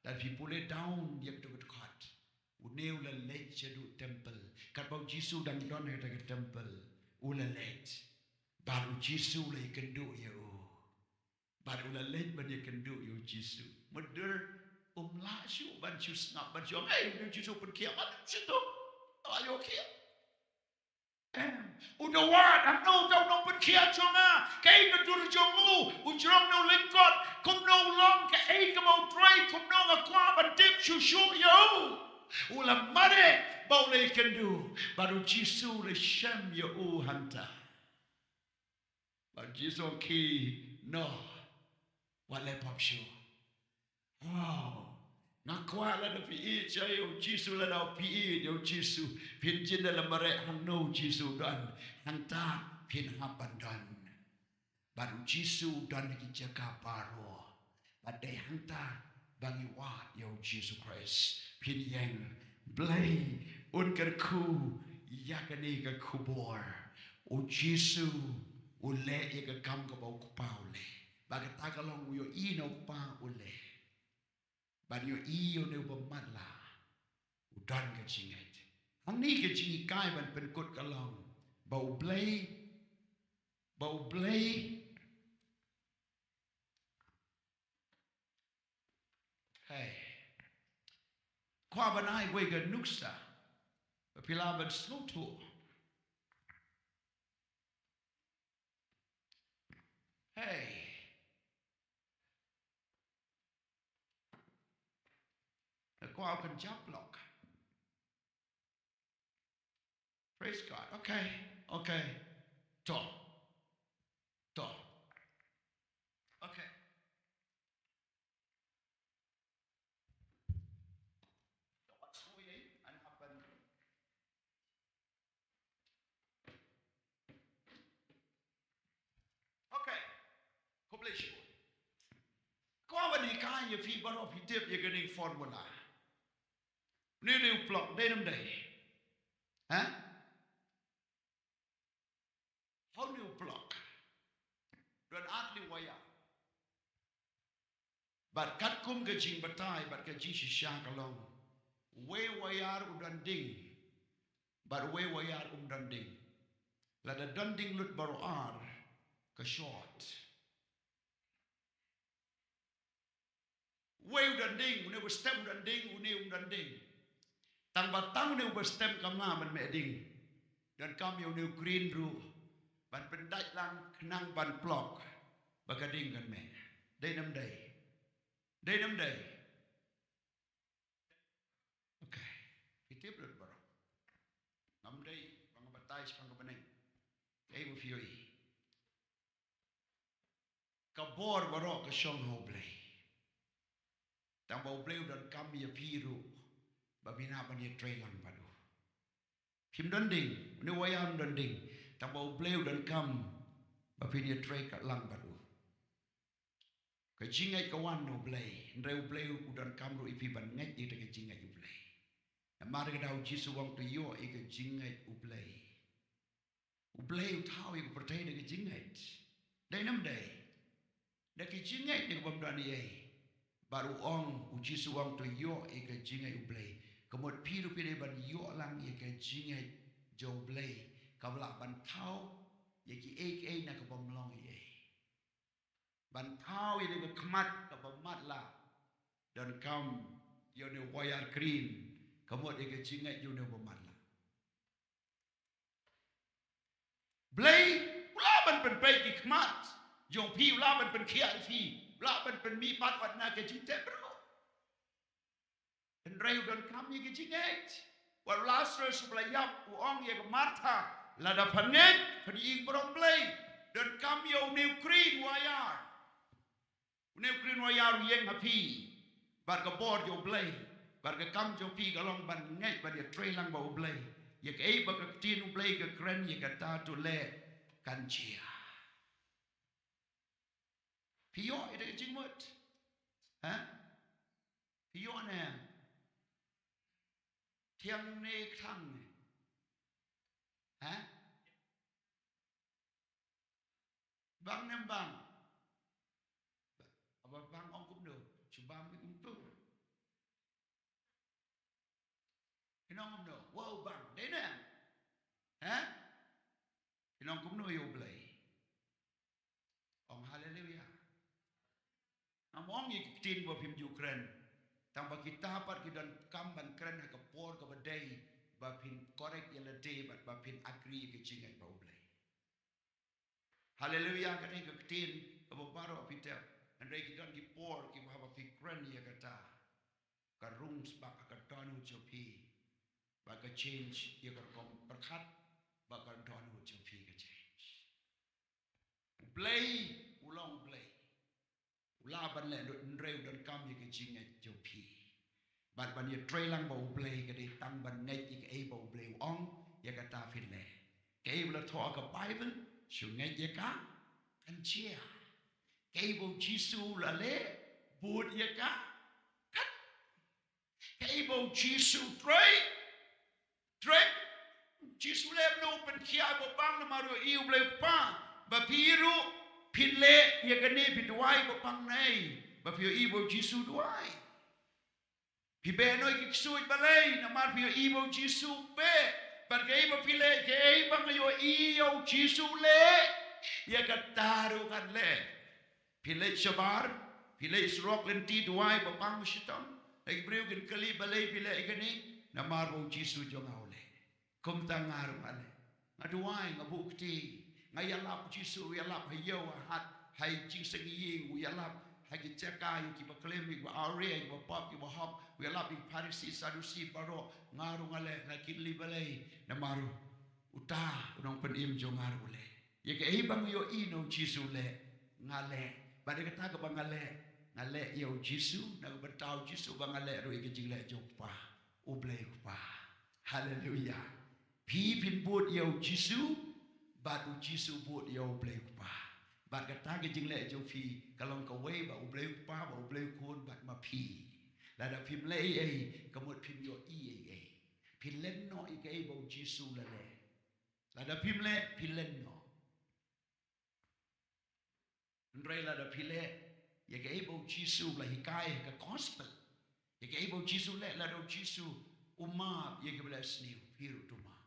lada phi pule down ïa kato ka dkhot, une u la leit shaduh temple. Katba u Jisu u dang don ha kata ka temple, u la leit. Bad u Jisu u la ïakynduh ïa u. Bad u la leit ban ïakynduh ïa u Jisu. Mynta um lah shuh ban shu sngap ban shu ong, "Ei, une u Jisu pynkhiah, ban shu tu." Ala ïoh khiah. Em, u da wad, hangno uta u nongpynkhiah jong nga? Kaei ka dur jong u? U jrong na u lyngkot, kumno u long? Kaei kaba u trei? Kumno nga kwah ban tip shuh shuh ïa u? U la mareh bad u la ïakynduh, bad u Jisu u la shem ïa u hangta. Bad u Jisu u ong, khie noh, wat leh pop shuh. Wow. Nga kwah lada phi ïeit ïa u Jisu, lada phi ïeit ïa u Jisu, phin jin da la mareh hangno u Jisu u don, hangta phin hap ban don. Bad u Jisu u don ha ki jaka baroh. Bad dei hangta ba ngi wad ïa u Jisu Khrist. Phin ïeng, Blei un kyrkhu ïa kane ka khubor. U Jisu u leh ïa ka kam kaba u Kpa u leh. Bad kata ka long u ïohi na u Kpa u leh. Ban ïohi ïa une uba matlah u don ka jingngeit. Hangne ka jinghikai ban pynkut ka long ba U Blei, ba U Blei. Hei. Kwah ban ai kawei ka nuksa ba phi lah ban sngewthuh. Hei. Nga kwah u kynjap lok. Praise God. Okay. Okay. To. To. Okay. Okay. Khublei shibun. Kwah ban hikai ïa phi baroh phi tip ïa kane ka formula. Une u plok, dei ne ym dei? Ha? Ha une u plok don ar tylli u wire. Bad katkum ka jingbatai bad ka jingshisha ka long, uwei u wire u don ding, bad uwei u wire um don ding. Lada don ding lut baroh ar, ka short. Uwei u don ding, une uba stem u don ding, une um don ding. Tang ba tang une uba stem kam lah ban meh ding. Donkam ïa une u green ruh ban pyndait lang khnang ban plok ba ka ding kan meh. Dei ne ym dei? Dei ne ym dei? Okay. Phi tip lut baroh. Ngam dei ba nga batai shaphang ka bneng. Kaei ba phi ïohi? Ka bor baroh ka shong ha U Blei. Tang ba U Blei u donkam ïa phi ruh ba phin hap ban ïatrei lang bad u. Phim don ding, une u wire um don ding. Tang ba U Blei u donkam ba phin ïatrei lang bad u. Ka jingngeit ka wan na U Blei, hynrei U Blei u donkam ruh ïa phi ban ngeit ïa ka jingngeit U Blei. Namar ka daw U Jisu u ong to ïoh ïa ka jingngeit U Blei. U Blei u thaw ïa ka pyrthei da ka jingngeit. Dei ne ym dei? Da ka jingngeit ne ka bym don ei ei. Bad u ong, U Jisu u ong to ïoh ïa ka jingngeit U Blei. Ka mut phi ruh phi dei ban ïoh lang ïa ka jingngeit jong U Blei. Kaba lah ban thaw ïa kiei kiei na ka bym long ei ei. Ban thaw ïa une u khmat kaba matlah. Donkam ïa une u wire green. Ka mut ïa ka jingngeit ïa une uba matlah. Blei u lah ban pynpeit ki khmat jong phi, u lah ban pynkhiah ïa phi, u lah ban pynmih pat wat na ka jingtep ruh. Hynrei u donkam ïa ka jingngeit. Wat u Lasarus uba la ïap u ong ïa ka Martha, lada phan ngeit phan ïohi ïa u Blei. Donkam ïa une u green wire. Une u green wire u ïeng ha phi bad ka bor jong U Blei. Bad ka kam jong phi ka long ban ngeit, ban ïatrei lang bad U Blei. Ïa kaei ba ka ktien U Blei ka kren ïa kata to leh, kan jia. Phi ïoh ïa ka jingmut? Ha? Phi ïoh ne? Thiang ne kthang ne? Ha? Bang ne ym bang? Haba bang ong kumno? Shu bang kumto. Phin ong kumno? Wow, bang. Dei ne? Ha? Phin ong kumno ïa U Blei? Ong haleluia. Ngam ong ïa ki ktien ba phim ju kren. Tang ba kita pat ki donkam ban kren ha ka por kaba dei ba phin correct ïa lade bad ba phin agree ïa ka jingngeit bad U Blei. Haleluia, kata ka ktien kaba baroh phi tip. Hynrei ki don ki por kiba haba phi kren ïa kata, ka rung sbak ha ka dohnud jong phi. Bad ka change ïa ka rukom pyrkhat, bad ka dohnud jong phi ka change. U Blei u long U Blei. U lah ban leh lut, hynrei u donkam ïa ka jingngeit jong phi. Bad ban ïatrei lang bad U Blei ka dei tang ban ngeit ïa kaei ba U Blei u ong, ïa kata phin leh. Kaei ba la thoh ha ka Baibl, shu ngeit ïa ka, kan jia. Kaei ba U Jisu u la leh, bud ïa ka, kan. Kaei ba U Jisu u trei, trei. U Jisu u leh kumno? U pynkhiah ïa u Bapang namar u ïohi U Blei U Kpa. Ba phi ruh phin leh ïa kane, phi duwai ïa u Bapang ne em? Ba phi ïohi ba U Jisu u duwai. Phi beh noh ïa ki ksuid balei? Namar phi ïohi ba U Jisu u beh. Bad kaei ba phi leh, kaei ba nga ïohi ïa U Jisu u leh, ïa kata ruh ngan leh. Phi leit shabar, phi leit surok lynti, duwai, Bapang, shitom. Lei ki briew kin kylli balei phi leh ïa kane. Namar ba U Jisu jong nga u leh. Kumta nga ruh nga leh. Nga duwai, nga buh kti. Nga ïalap, U Jisu u ïalap ha ïew ha hat, ha i jingseng ïing, u ïalap ha ki jaka ïa kiba klim, ïa kiba awria, ïa kiba pop, ïa kiba hok, u ïalap ïa ki Pharisi, Sadusi baroh. Nga ruh nga leh, nga kylli balei. Namar uta u nongpynim jong nga ruh u leh. Ïa kaei ba nga ïohi na U Jisu u leh, nga leh. Bad ïa kata kaba nga leh, nga leh ïa U Jisu, na ka bynta U Jisu, ba nga leh ruh ïa ka jingleh jong U Kpa, U Blei U Kpa. Haleluia. Phi phin bud ïa U Jisu, bad U Jisu bud ïa U Blei U Kpa. Bad kata ka jingleh jong phi ka long kawei bad U Blei U Kpa, bad U Blei U Khun, bad ma phi. Lada phim leh ei ei, ka mut phim ïohi ei ei. Phi len noh ïa kaei ba U Jisu u la leh. Lada phim leh, phi len noh. Hynrei lada phi leh ïa kaei ba U Jisu u la hikai ha ka gospel, ïa kaei ba U Jisu u leh, lada U Jisu u map ïa kiba leh sniew, phi ruh to map.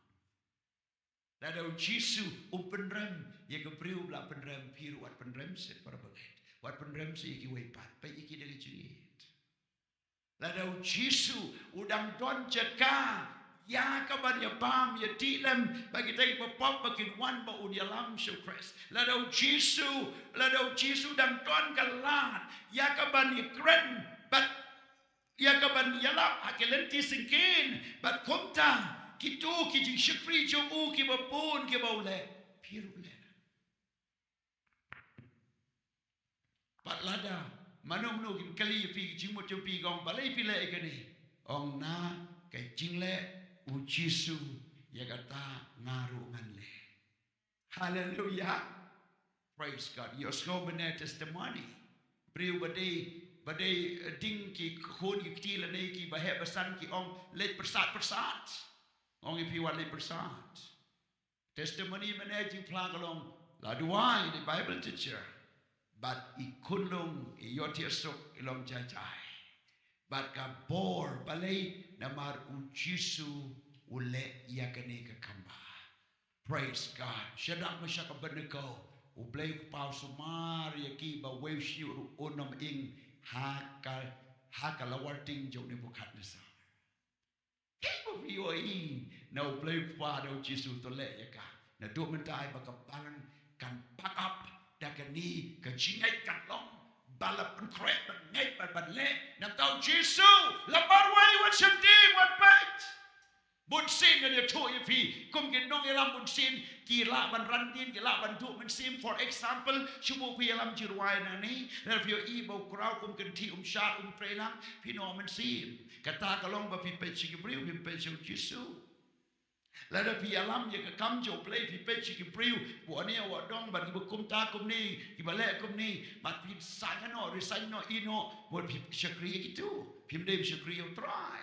Lada U Jisu um pynrem ïa ka briew ba la pynrem, phi ruh wat pynrem seh, para bangeit. Wat pynrem seh ïa kiwei pat, peit ïa ki da ka jingïeit. Lada U Jisu u dang don jaka ïa ka ban ïabam ïadih lem bad kita kiba pop ba kin wan ba un ïalam sha U Khrist. Lada U Jisu, lada U Jisu u dang don ka lad ïa ka ban ïakren bad ïa ka ban ïalap ha ki lynti syngkien, bad kumta kito ki jingshakri jong u kiba bun kiba u leh, phi ruh leh. Bad lada mano mano kin kylli ïa phi ka jingmut jong phi, ka ong balei phi leh ïa kane, ong na ka jingleh U Jisu, ïa kata nga ruh ngan leh. Haleluia. Praise God. Ïohsngew mynne testimony. Briew ba dei, ba dei, eh, ding ki khun ki kti lane ki ba heh ba san ki ong leit pyrsad pyrsad. Ong ïa phi wat leit pyrsad. Testimony mynne jingphla ka long, la duwai, i dei Bible teacher. Bad i khunlung, i ïohthiah suk, i long jai jai. Bad ka bor balei, namar U Jisu u leh ïa kane ka kam ba. Praise God. Shadrach, Meshach, Abednego, U Blei u kpa u sumar ïa ki ba wei u shñiuh ruh un ym ing ha ka, ha ka lawar ting jong u Nebukhadnessar. Kaei ba phi ïohi na U Blei u kpa, na U Jisu, to leh ïa ka. Naduh mynta ba ka balang kan pack up da kane ka jingngeit, kan long ba la pynkhreh ban ngeit, ban, ban leh. Nangta U Jisu la marwei, wan shakti, wan peit. Bunsien ngan ïathuh ïa phi, kum ki nongïalam bunsien, ki lah ban randien, ki lah ban duh mynsiem. For example, shu buh phi ïalam jingrwai nangne, lada phi ïohi ba u kraw kum kynthih um shad um trei lang, phi noh mynsiem. Kata ka long ba phi peit sha ki briew, phim peit sha U Jisu. Lada phi ïalam ïa ka kam jong U Blei, phi peit sha ki briew, u ane u dong bad kiba kumta kumne, kiba leh kumne, bad phi saiñ noh, resign noh, ïeh noh, wat phi shakri ïa kito, phim dei shakri ïa U Trai.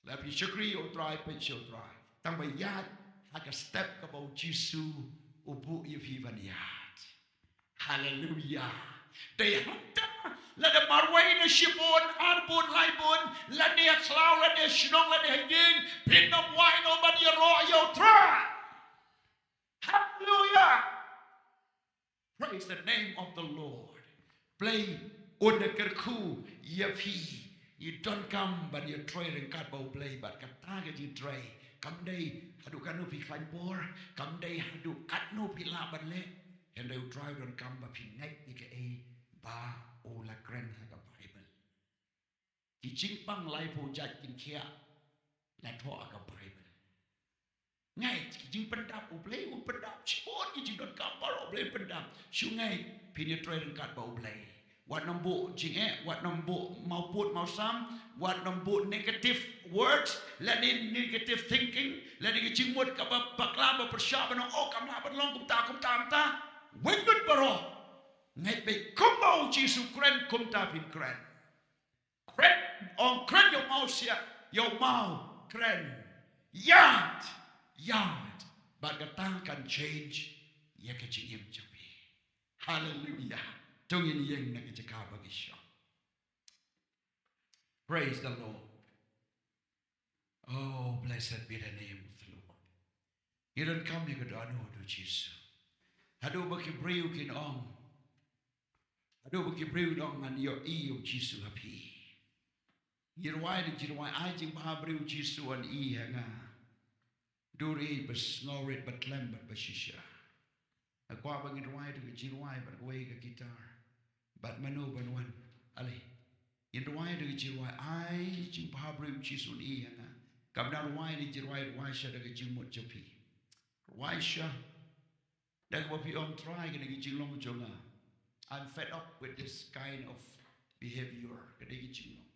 Lada phi shakri ïa U Trai, peit sha U Trai. Tang ba ïaid ha ka step kaba U Jisu u buh ïa phi ban ïaid. Haleluia. Dei hangta, lada marwei na shibun, arbun, laibun, lane ha khlaw, lane ha shnong, lane ha ïing, phin ym wai noh ban ïaroh ïa U Trai. Haleluia. Praise the name of the Lord. Blei un da kyrkhu ïa phi. Ngi donkam ban ïatrei ryngkat bad U Blei, bad kata ka jingtrei kam dei haduh katno phi khlaiñ bor, kam dei haduh katno phi lah ban leh. Hynrei U Trai u donkam ba phi ngeit ïa kaei ba u la kren ha ka Baibl. Ki jingpang laiphew jait kin khiah, la thoh ha ka Baibl. Ngeit, ki jingpyndap U Blei un pyndap, shibun ki jingdonkam baroh U Blei un pyndap. Shu ngeit, phin ïatrei ryngkat bad U Blei. Wat nym buh jingeh, wat nym buh mawpud mawsam, wat nym buh negative words, lane negative thinking, lane ki jingmut kaba bakla, ba pyrshah, ban ong, oh, kam lah ban long kumta, kumta, kumta. Weng lut baroh. Ngeit beit kumba U Jisu u kren, kumta phin kren. Kren, ong kren ïa u maw, siah ïa u maw, kren. Ïaid, ïaid. Bad kata kan change ïa ka jingim jong phi. Haleluia. To ngin ïeng na ka jaka ba ngi shong. Praise the Lord. Oh, blessed be the name of the Lord. Ngi donkam ïa ka dohnud U Jisu. Haduh ba ki briew kin ong, haduh ba ki briew kin ong, ngan ïohi ïa U Jisu ha phi. Ngi rwai da ki jingrwai, ai jingbhabriew Jisu, wan ïohi ha nga. Dur ïeit ba sngewrit, ba tlem bad ba shisha. Nga kwah ba ngin rwai da ki jingrwai bad kawei ka guitar. Bad mano ban wan? Ale. Ngin rwai da ki jingrwai, ai jingbhabriew Jisu, wan ïohi ha nga. Kam da rwai da ki jingrwai, rwai sha da ka jingmut jong phi. Rwai sha da kaba phi ong, Trai, kane ka jinglong jong nga, I'm fed up with this kind of behavior. Kane ka jinglong.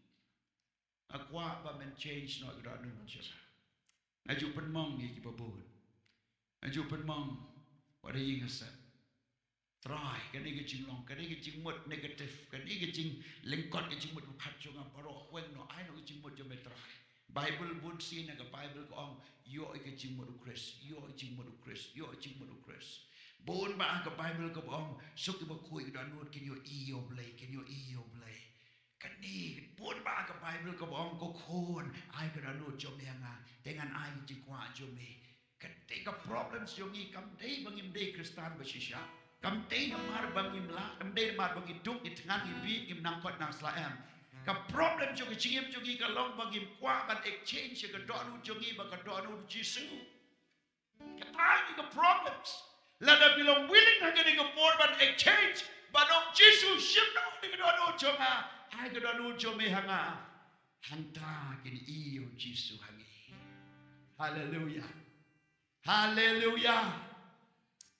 Nga kwah ba men change noh ïa ka dohnud jong nga. Nga ju pynmong ïa kiba bun. Nga ju pynmong wat ha ïing ha sem. Trai, kane ka jinglong, kane ka jingmut negative, kane ka jinglyngkot, ka jingmut bakhat jong nga baroh, weng noh, ai noh ka jingmut jong me, Trai. Baibl, bun sien ha ka Baibl ka ong, ïoh ïa ka jingmut U Khrist, ïoh ïa ka jingmut U Khrist, ïoh ïa ka jingmut U Khrist. Bun bah ha ka Baibl kaba ong, suk kiba khuid ka dohnud, kin ïohi ïa U Blei, kin ïohi ïa U Blei. Kane, bun bah ha ka Baibl kaba ong, ko khun, ai ka dohnud jong me ha nga, te ngan ai ka jingkwah jong me. Kane ka problem jong ngi, kam dei ba ngim dei Khristan ba shisha. Kam dei namar ba ngim lah, kam dei namar ba ngi duk, ngi thngan, ngi bieit, ngim nang koit nang sla, em. Ka problem jong ka jingim jong ngi ka long ba ngim kwah ban exchange ïa ka dohnud jong ngi bad ka dohnud U Jisu. Kata ngi ka problems. Lada phi long willing ha kane ka por ban exchange, ban ong, Jisu, shim noh kane ka dohnud jong nga, ai ka dohnud jong me ha nga. Hangta kin ïohi ïa U Jisu ha ngi. Hallelujah. Hallelujah.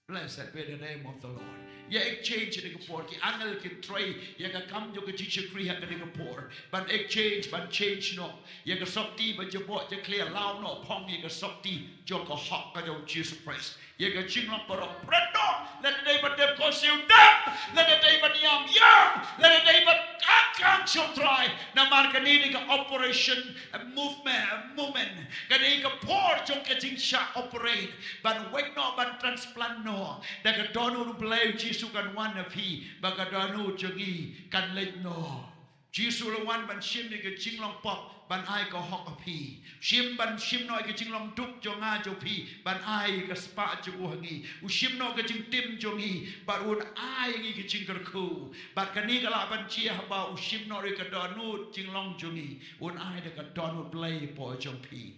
Blessed be the name of the Lord. Ïa exchange ha kane ka por, ki angel kin trei ïa ka kam jong ka jingshakri ha kane ka por. Ban exchange, ban change noh ïa ka sopti ba jaboh jakhlia, law noh phong ïa ka sopti jong ka hok ka jong U Jisu Khrist. Ïa ka jinglong baroh, pret noh. Lada dei ban dep khohsiew dep, lada dei ban ïam ïam, lada dei ban kang kang sha U Trai. Namar kane dei ka operation, eh, movement, eh, movement. Kane ka por jong ka jingshah operate ban weng noh, ban transplant noh. Da ka dohnud U Blei U Jisu kan wan na phi, bad ka dohnud jong ngi kan leit noh. Jisu la wan ban shim ïa ka jinglong pop, ban ai ka hok ha phi. Shim, ban shim noh ïa ka jinglong duk jong nga jong phi, ban ai ka spah jong u ha ngi. U shim noh ka jingtim jong ngi, bad un ai ngi ka jingkyrkhu. Bad kane ka lah ban jia haba u shim noh ïa ka dohnud jinglong jong ngi, un ai da ka dohnud Blei hapoh jong phi.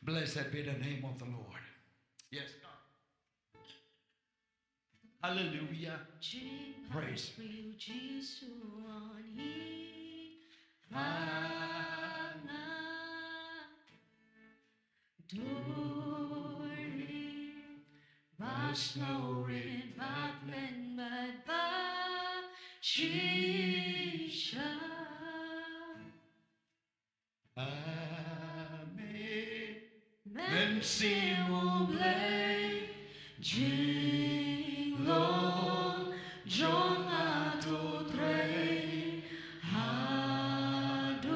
Blessed be the name of the Lord. Yes, God. Hallelujah. Praise. Amen. Mynsiem U Blei, jinglong jong nga to trei haduh,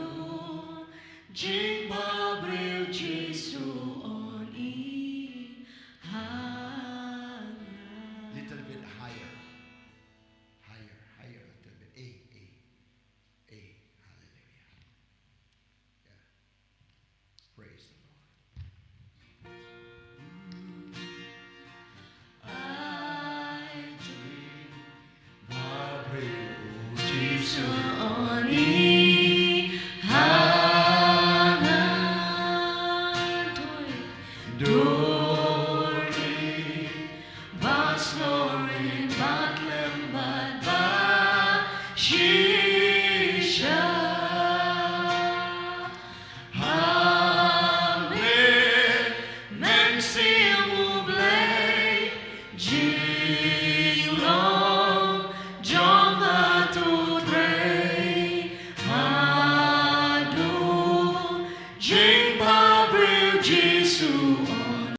jingbhabriew Jisu un ïehnoh ha nga. Little bit higher. Higher, higher, little bit. Eh, eh, eh. Hallelujah. Yeah. Praise the Lord.